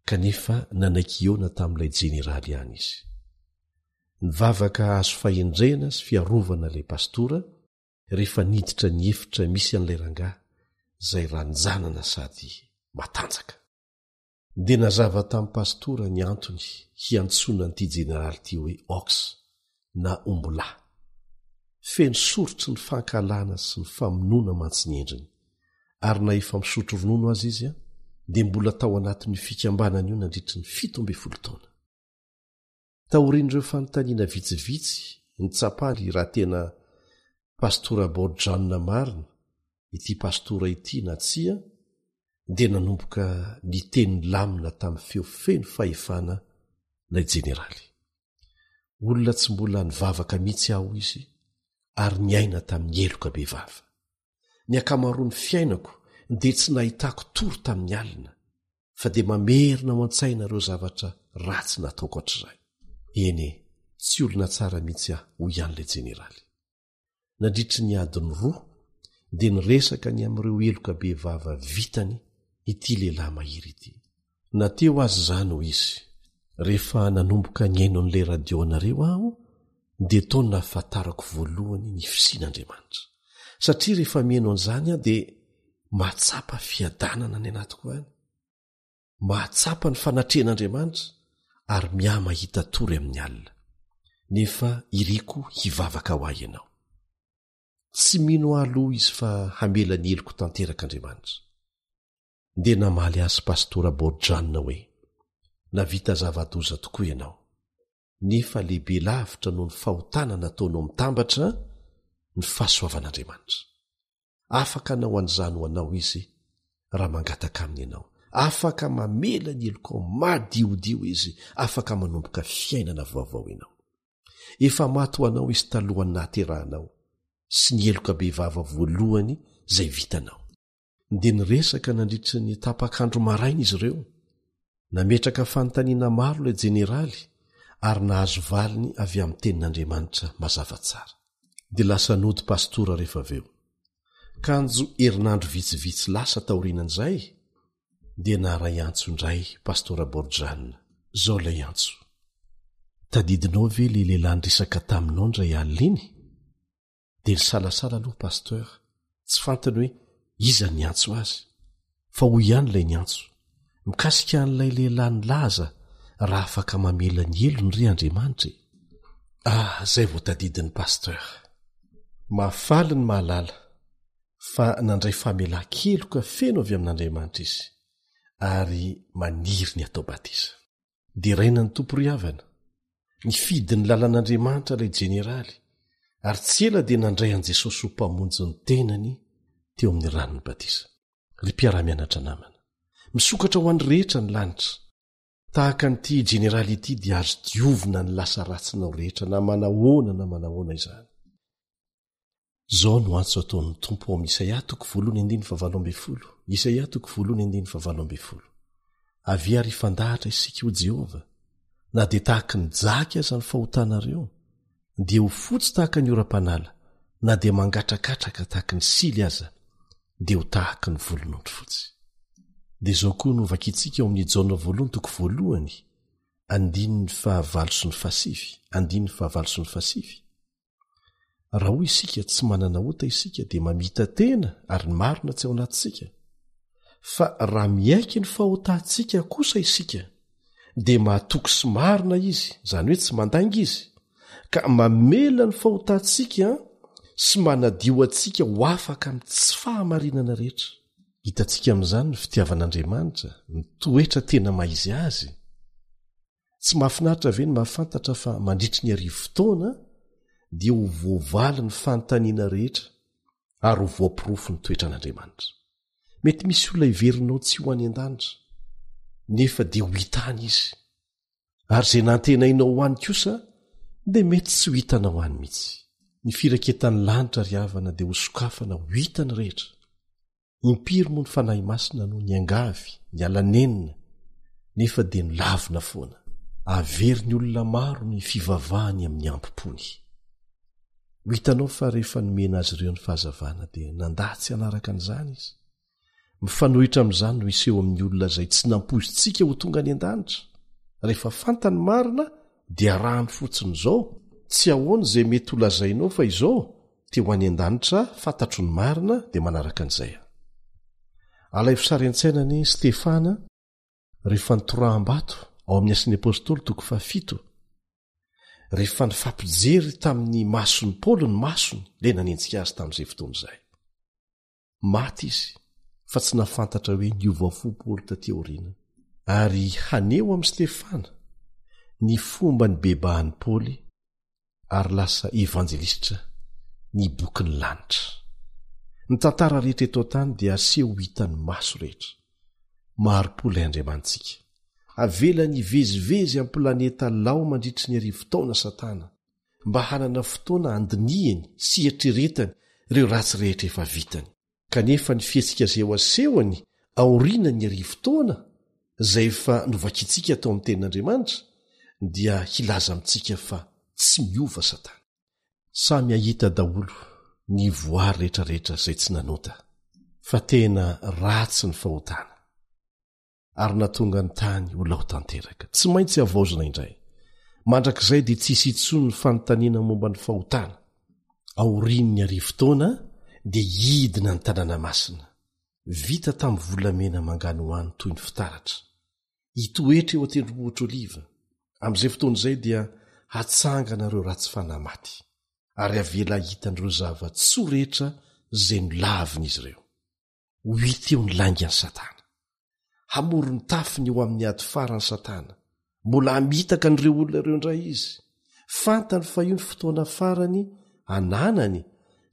Kanefa nanaiky hihaona tamin'ilay jeneraly ihany izy. Nivavaka hahazo fahendrena sy fiarovana ilay pastora rehefa niditra ny efitra misy an'ilay rangahy izay ranjanana sady matanjaka. Dia nazava tamin'ny pastora ny antony hiantsoana an'ity jeneraly ity hoe ox na ombilahy. Feno soritry ny fankahalana sy ny famonoana mantsy ny endriny, ary na efa misotro ronono aza izy dia mbola tao anatin'io fikambanana io nandritry ny 17 taona. Taorian'ireo fanontaniana vitsivitsy nitsapany raha tena Pastora Borjan marina ity pastora ity na tsia, dia nanomboka niteny nilamina tamin'ny feo feno fahefana ilay jeneraly. Olona tsy mbola nivavaka mihitsy aho, hoy izy, ary niaina tamin'ny heloka bevava. Ny ankamaroan'ny fiainako dia tsy nahitako tory tamin'ny alina, fa dia mamerina ao an-tsaina ireo zavatra ratsy nataoko hatrizay. Eny e, tsy olona tsara mihitsy aho, hoy ihany ilay jeneraly. Nandritry ny adiny roa dia niresaka ny amin'ireo heloka bevava vitany ity lehilahy mahery ity. Na teo aza izany, hoy izy, rehefa nanomboka nihaino an'ilay radio anareo aho dia tao no nahafantarako voalohany ny fisian'Andriamanitra. Satria rehefa mihaino an'izany aho dia mahatsapa fiadanana any anatiko any, mahatsapa ny fanatrehan'Andriamanitra ary mihamahita tory amin'ny alina. Nefa iriko hivavaka ho ahy ianao. Tsy mino aho aloha izy fa hamela ny heloko tanteraka Andriamanitra. Dia namaly azy Pastora Borjan hoe, Navita zava-doza tokoa ianao. Nefa lehibe lavitra noho ny fahotana nataonao mitambatra ny fahasoavan'Andriamanitra. Afaka hanao an'izany ho anao Izy raha mangataka Aminy ianao. Afaka mamela ny helokao madiodio Izy. Afaka manomboka fiainana vaovao ianao. Efa maty ho anao Izy talohan'ny nahaterahanao sy ny heloka bevava voalohany izay vitanao. Dia niresaka nandritra ny tapak'andro maraina izy ireo. Nametraka fanontaniana maro ilay jeneraly ary nahazo valiny avy amin'ny Tenin'Andriamanitra mazava tsara. Dia lasa nody pastora rehefa avy eo. Kanjo herinandro vitsivitsy lasa taorianan'izay dia naharay antso indray Pastora Borjan. Izao ilay antso, Tadidinao ve ilay lehilahy niresaka taminao indray alina iny? Dia nisalasala aloha Pasteur, tsy fantany hoe iza no niantso azy. Fa hoy ihany ilay niantso, Mikasika an'ilay lehilahy nilaza raha afaka mamela ny helony re Andriamanitra e! Ah, izay vao tadidin'i Pasteur. Mahafaly ny mahalala fa nandray famelan-keloka feno avy amin'Andriamanitra izy, ary maniry ny hatao batisa. Deraina ny Tompo ry havana. Nifidy ny lalan'Andriamanitra ilay jeneraly, ary tsy ela dia nandray an'i Jesosy ho Mpamonjy ny tenany teo amin'ny ranon'ny batisa. Ry mpiara-mianatra namana, misokatra ho an'ny rehetra ny lanitra. Tahaka an'ity jeneraly ity dia azo diovina ny lasa ratsinao rehetra na manahoana na manahoana izany. Izao no antso ataon'ny Tompo ao amin'ny Isaia toko voalohany andininy fahavalo ambin'ny folo, Isaia toko voalohany andininy fahavalo ambin'ny folo. Avia ary hifandahatra isika, hoy Jehovah, na dia tahaky ny jaky aza ny fahotanareo, dia ho fotsy tahaka ny oram-panala, na dia mangatrakatraka tahaky ny sily aza, dia ho tahaky ny volon'ondry fotsy. Dia izao koa no vakintsika ao amin'ny Jaona voalohany toko voalohany andininy fahavalo sy ny fahasivy, andininy fahavalo sy ny fahasivy. Raha hoy isika tsy manana ota isika dia mamita-tena ary ny marina tsy ao anatintsika. Fa raha miaiky ny fahotantsika kosa isika dia mahatoky sy marina izy, izany hoe tsy mandainga izy, ka mamela ny fahotantsika sy manadio antsika ho afaka amin'ny tsy fahamarinana rehetra. Hitantsika amin'izany ny fitiavan'Andriamanitra, ny toetra tena maha izy azy. Tsy mahafinaritra ve ny mahafantatra fa mandritry ny arivotaona dia ho voavaly ny fanontaniana rehetra ary ho voaporofo ny toetran'Andriamanitra? Mety misy olona heverinao tsy ho any an-danitra, nefa dia ho hita any izy. Ary izay nantenainao ho any kosa dia mety tsy ho hitanao any mihitsy. Ny firaketan'ny lanitra ry havana dia hosokafana ho hitan'ny rehetra. Impiry moa ny Fanahy Masina no niangavy, niala nenina, nefa dia nolavina foana. Averin'ny olona maro ny fivavahany amin'ny ampom-pony. Ho hitanao fa rehefa nomena azy ireo ny fahazavana dia nandà tsy hanaraka an'izany izy. Mifanohitra amin'izany no hiseho amin'ny olona izay tsy nampoizintsika ho tonga any an-danitra. Rehefa fantany marina dia arahany fotsiny izao, tsy ahoana izay mety ho lazainao fa izao, Te ho any an-danitra fantatro ny marina dia manaraka an'izay aho. Alaivo sary an-tsaina anie Stefana rehefa nitoraham-bato ao amin'ny Asan'ny Apostoly toko fahafito, rehefa nifampijery tamin'ny mason'i Paoly ny masony ilay nanenjika azy tamin'izay fotoana izay. Maty izy fa tsy nahafantatra hoe niova fo Paoly taty aoriana. Ary haneho amin'i Stefana ny fomba nibebahan'i Paoly ary lasa evanjelistra ny bokin'ny lanitra. Ny tantara rehetra eto an-tany dia aseho ho hitan'ny maso rehetra. Mari-po ilay Andriamanitsika. Avelany hivezivezy amin'ny planeta lao mandritry ny arivotaona Satana, mba hanana fotoana handinihany sy hieritreretany ireo ratsy rehetra efa vitany. Kanefa ny fihetsika izay ho asehony aorianan'ny arivotaona, izay efa novakintsika tao amin'ny Tenin'Andriamanitra, dia hilaza amintsika fa tsy miova Satana. Samy hahita daholo ny voary rehetrarehetra izay tsy nanota, fa tena ratsy ny fahotana. ary nahatonga ny tany ho lao tanteraka. Tsy maintsy havaozina indray. Mandrakizay dia tsy hisy intsony ny fanontaniana momba ny fahotana. Aorian'ny arivotaona dia hidina ny tanàna masina, vita tamin'ny volamena manganohano toy ny fitaratra. Hitoetra eo an-tendrombohitra Oliva. Amin'izay fotoana izay dia hatsangana ireo ratsy fanahy maty, ary havela hahita an'ireo zava-tsoa rehetra izay nolavin'izy ireo. Ho hita eo ny laingan'i Satana. Hamory ny tafiny ho amin'ny ady farany Satana. Mbola hamitaka an'ireo olona ireo indray izy. Fantany fa io ny fotoana farany ananany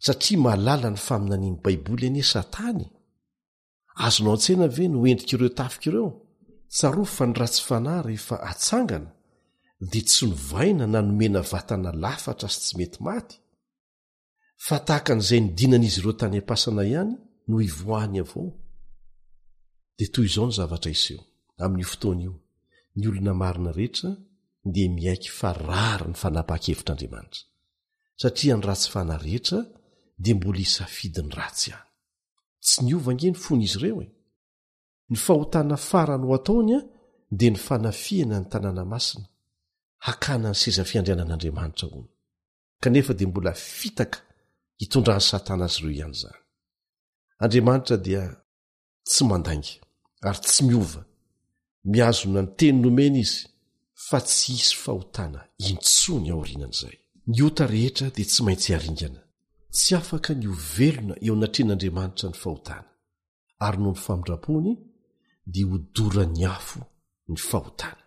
satria mahalala ny faminanian'ny Baiboly anie Satana e! Azonao an-tsaina ve ny ho endrik'ireo tafika ireo? Tsarovy fa ny ratsy fanahy rehefa atsangana dia tsy novaina na nomena vatana lafatra sy tsy mety maty. fa tahaka an'izay nidinan'izy ireo tany am-pasana ihany no hivoahany avy ao. Dia toy izao ny zavatra hiseho, amin'io fotoana io, ny olona marina rehetra dia miaiky fa rary ny fanapahan-kevitr'Andriamanitra, satria ny ratsy fanahy rehetra dia mbola hisafidy ny ratsy ihany. Tsy niova ange ny fon'izy ireo e! Ny fahotana farany ho ataony dia ny fanafihana ny tanàna masina, hakana ny seza fiandrianan'Andriamanitra hono. kanefa dia mbola fitaka hitondran'i Satana azy ireo ihany izany. Andriamanitra dia tsy mandainga ary tsy miova, mihazona ny teny nomeny izy fa tsy hisy fahotana intsony aorianan'izay. Ny ota rehetra dia tsy maintsy haringana. Tsy afaka ny ho velona eo anatrehan'Andriamanitra ny fahotana, ary noho ny famindram-pony dia hodoran'ny afo ny fahotana.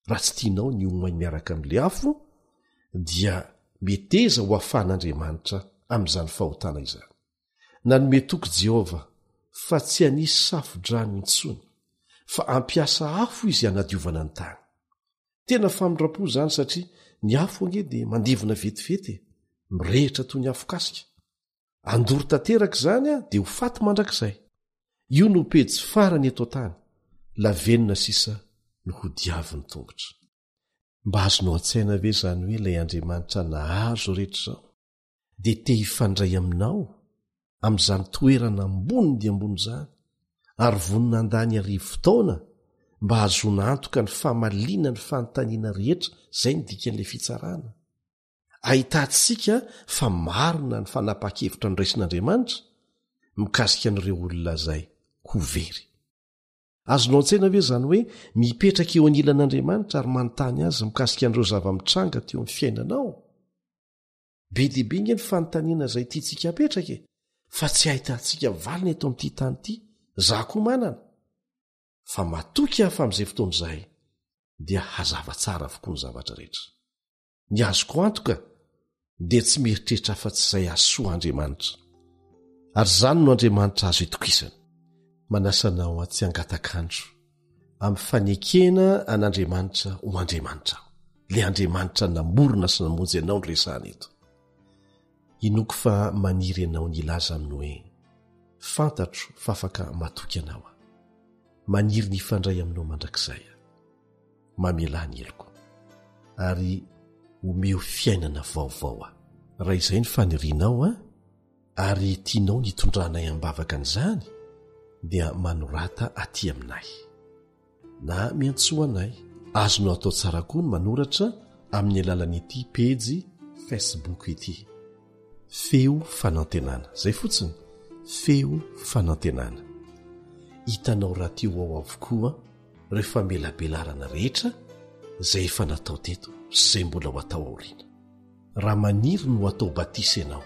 Raha tsy tianao ny ho may miaraka amin'ilay afo, dia meteza ho afahan'Andriamanitra amin'izany fahotana izany. Nanome toky Jehovah fa tsy hanisy safo-drano intsony, fa hampiasa afo izy hanadiovana ny tany. Tena famindram-po izany satria ny afo ange dia mandevona vetivety e, mirehitra toy ny afokasika. Handoro tanteraka izany dia ho faty mandrakizay. Io no pejy farany eto an-tany, lavenona sisa no hodiavin'ny tongotra. Mba azonao an-tsaina ve izany hoe ilay Andriamanitra nahary izao rehetra izao dia te hifandray aminao amin'izany toerana ambony dia ambony izany ary vonona handany arivotaona mba hahazoana antoka ny famaliana ny fanontaniana rehetra, izay no dikan'ilay fitsarana? Ahitantsika fa marina ny fanapahan-kevitra noraisin'Andriamanitra mikasika an'ireo olona izay ho very. Azonao an-tsaina ve izany hoe mipetraka eo anilan'Andriamanitra ary manontany azy mikasika an'ireo zava-mitranga teo amin'ny fiainanao? Be dia be nge ny fanontaniana izay tiantsika apetraka e, fa tsy ahitantsika valiny eto amin'ity tany ity, za koa manana. Fa matoky aho fa amin'izay fotoana izay dia hazava tsara avokoa ny zavatra rehetra. Ny azoko antoka dia tsy mieritreritra afa-tsy izay hahasoa Andriamanitra. Ary izany no Andriamanitra azo itokisana. Manasa anao tsy hangatak'andro amin'ny fanekena an'Andriamanitra ho Andriamanitra aho. Ilay Andriamanitra namorona sy namonjy anao no resahana eto. Inoako fa maniry ianao ny hilaza aminy hoe, Fantatro fa afaka matoky anao aho. Maniry ny hifandray aminao mandrakizay aho. Mamelà ny heloko. Ary omeo fiainana vaovao aho. Raha izay ny fanirianao an, ary tianao ny hitondranay am-bavaka an'izany, dia manorata aty aminay. Na miantsoa anay. Azonao atao tsara koa ny manoratra amin'ny alalan'ity pejy Facebook ity. Feo Fanantenana. Izay fotsiny. Feo Fanantenana. Hitanao rahateo ao avokoa ireo famelabelarana rehetra izay efa natao teto sy izay mbola ho atao aoriana. Raha maniry ny ho atao batisa ianao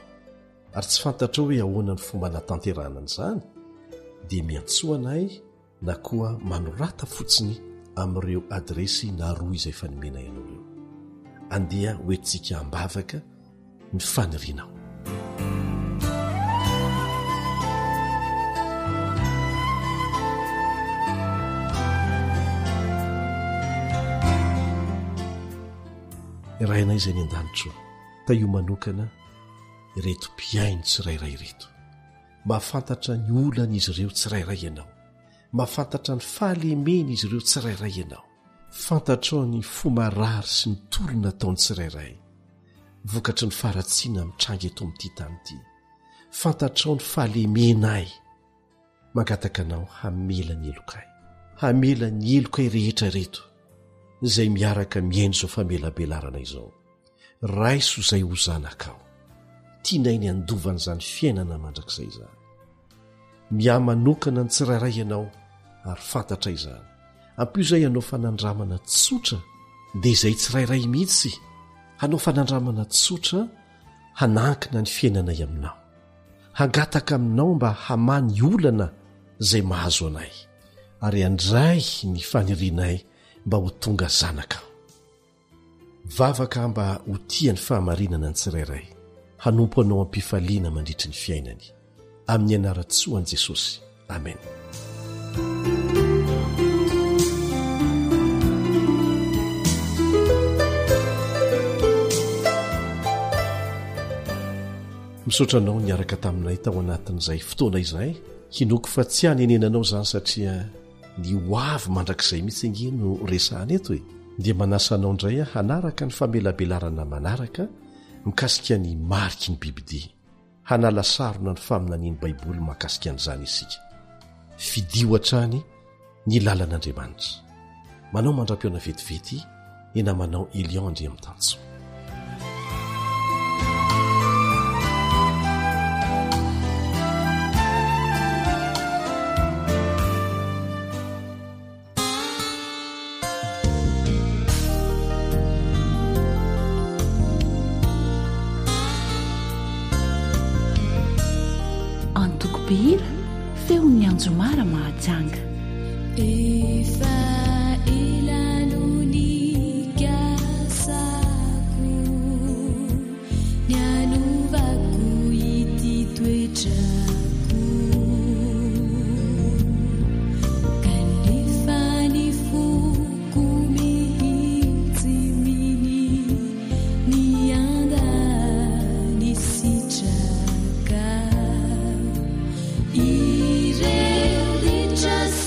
ary tsy fantatrao hoe ahoana ny fomba anatanterahana an'izany dia miantsoa anay na koa manorata fotsiny amin'ireo adiresy na rohy izay efa nomenay anao ireo. Andeha hoentintsika am-bavaka ny fanirianao. Rainay izay any an-danitra ô, tahio manokana ireto mpihaino tsirairay ireto. Mahafantatra ny olan'izy ireo tsirairay ianao. Mahafantatra ny fahalemen'izy ireo tsirairay ianao. Fantatrao ny fo marary sy ny tolona ataony tsirairay, vokatry ny faharatsiana mitranga eto amin'ity tany ity. Fantatrao ny fahalemenay. Mangataka anao hamela ny helokay. Hamela ny helokay rehetra ireto izay miaraka mihaino izao famelabelarana izao. Raiso izay ho zanakao. Tianay ny handova an'izany fiainana mandrakizay izany. Miahy manokana ny tsirairay ianao ary fantatra izany. Ampio izay hanao fanandramana tsotra dia izay tsirairay mihitsy hanao fanandramana tsotra hanankina ny fiainanay aminao. Hangataka aminao mba hamaha ny olana izay mahazo anay ary handray ny fanirianay mba ho tonga zanakao. Vavaka mba ho tia ny fahamarinana ny tsirairay, hanompo Anao am-pifaliana mandritry ny fiainany. Amin'ny anaran-tsoan'i Jesosy. Amen. Misaotra anao niaraka taminay tao anatin'izay fotoana izay. Hinoako fa tsy hanenenanao izany satria Ny ho avy mandrakizay mihitsy ange no resahana eto e! Dia manasa anao indray aho hanaraka ny famelabelarana manaraka mikasika ny mariky ny bibidia. Hanala sarona ny faminanian'ny Baiboly mahakasika an'izany isika. Fidio hatrany ny lalan'Andriamanitra. Manao mandra-pihaona vetivety ny namanao Elion Andriamitansoa. Antoko mpihira feon'ny Anjomara Mahajanga. Efa ela no nikasako ny hanovako ity toetrako kanefa ny foko mihitsy minia nianda ny sitraka ireo ritra sy.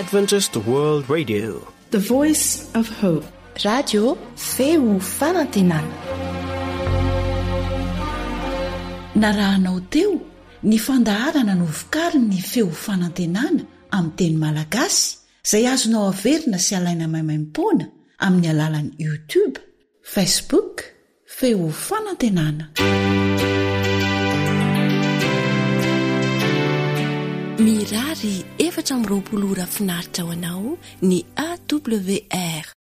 Adventist World Radio. The Voice of Hope. Radio Feo Fanantenana. Narahanao teo ny fandaharana novokarin'ny Feo Fanantenana amin'ny teny malagasy izay azonao averina sy alaina maimaimpoana amin'ny alalan'ny YouTube, Facebook, Feo fanantenana. Mirary 24 ora finaritra ho anao ny AWR.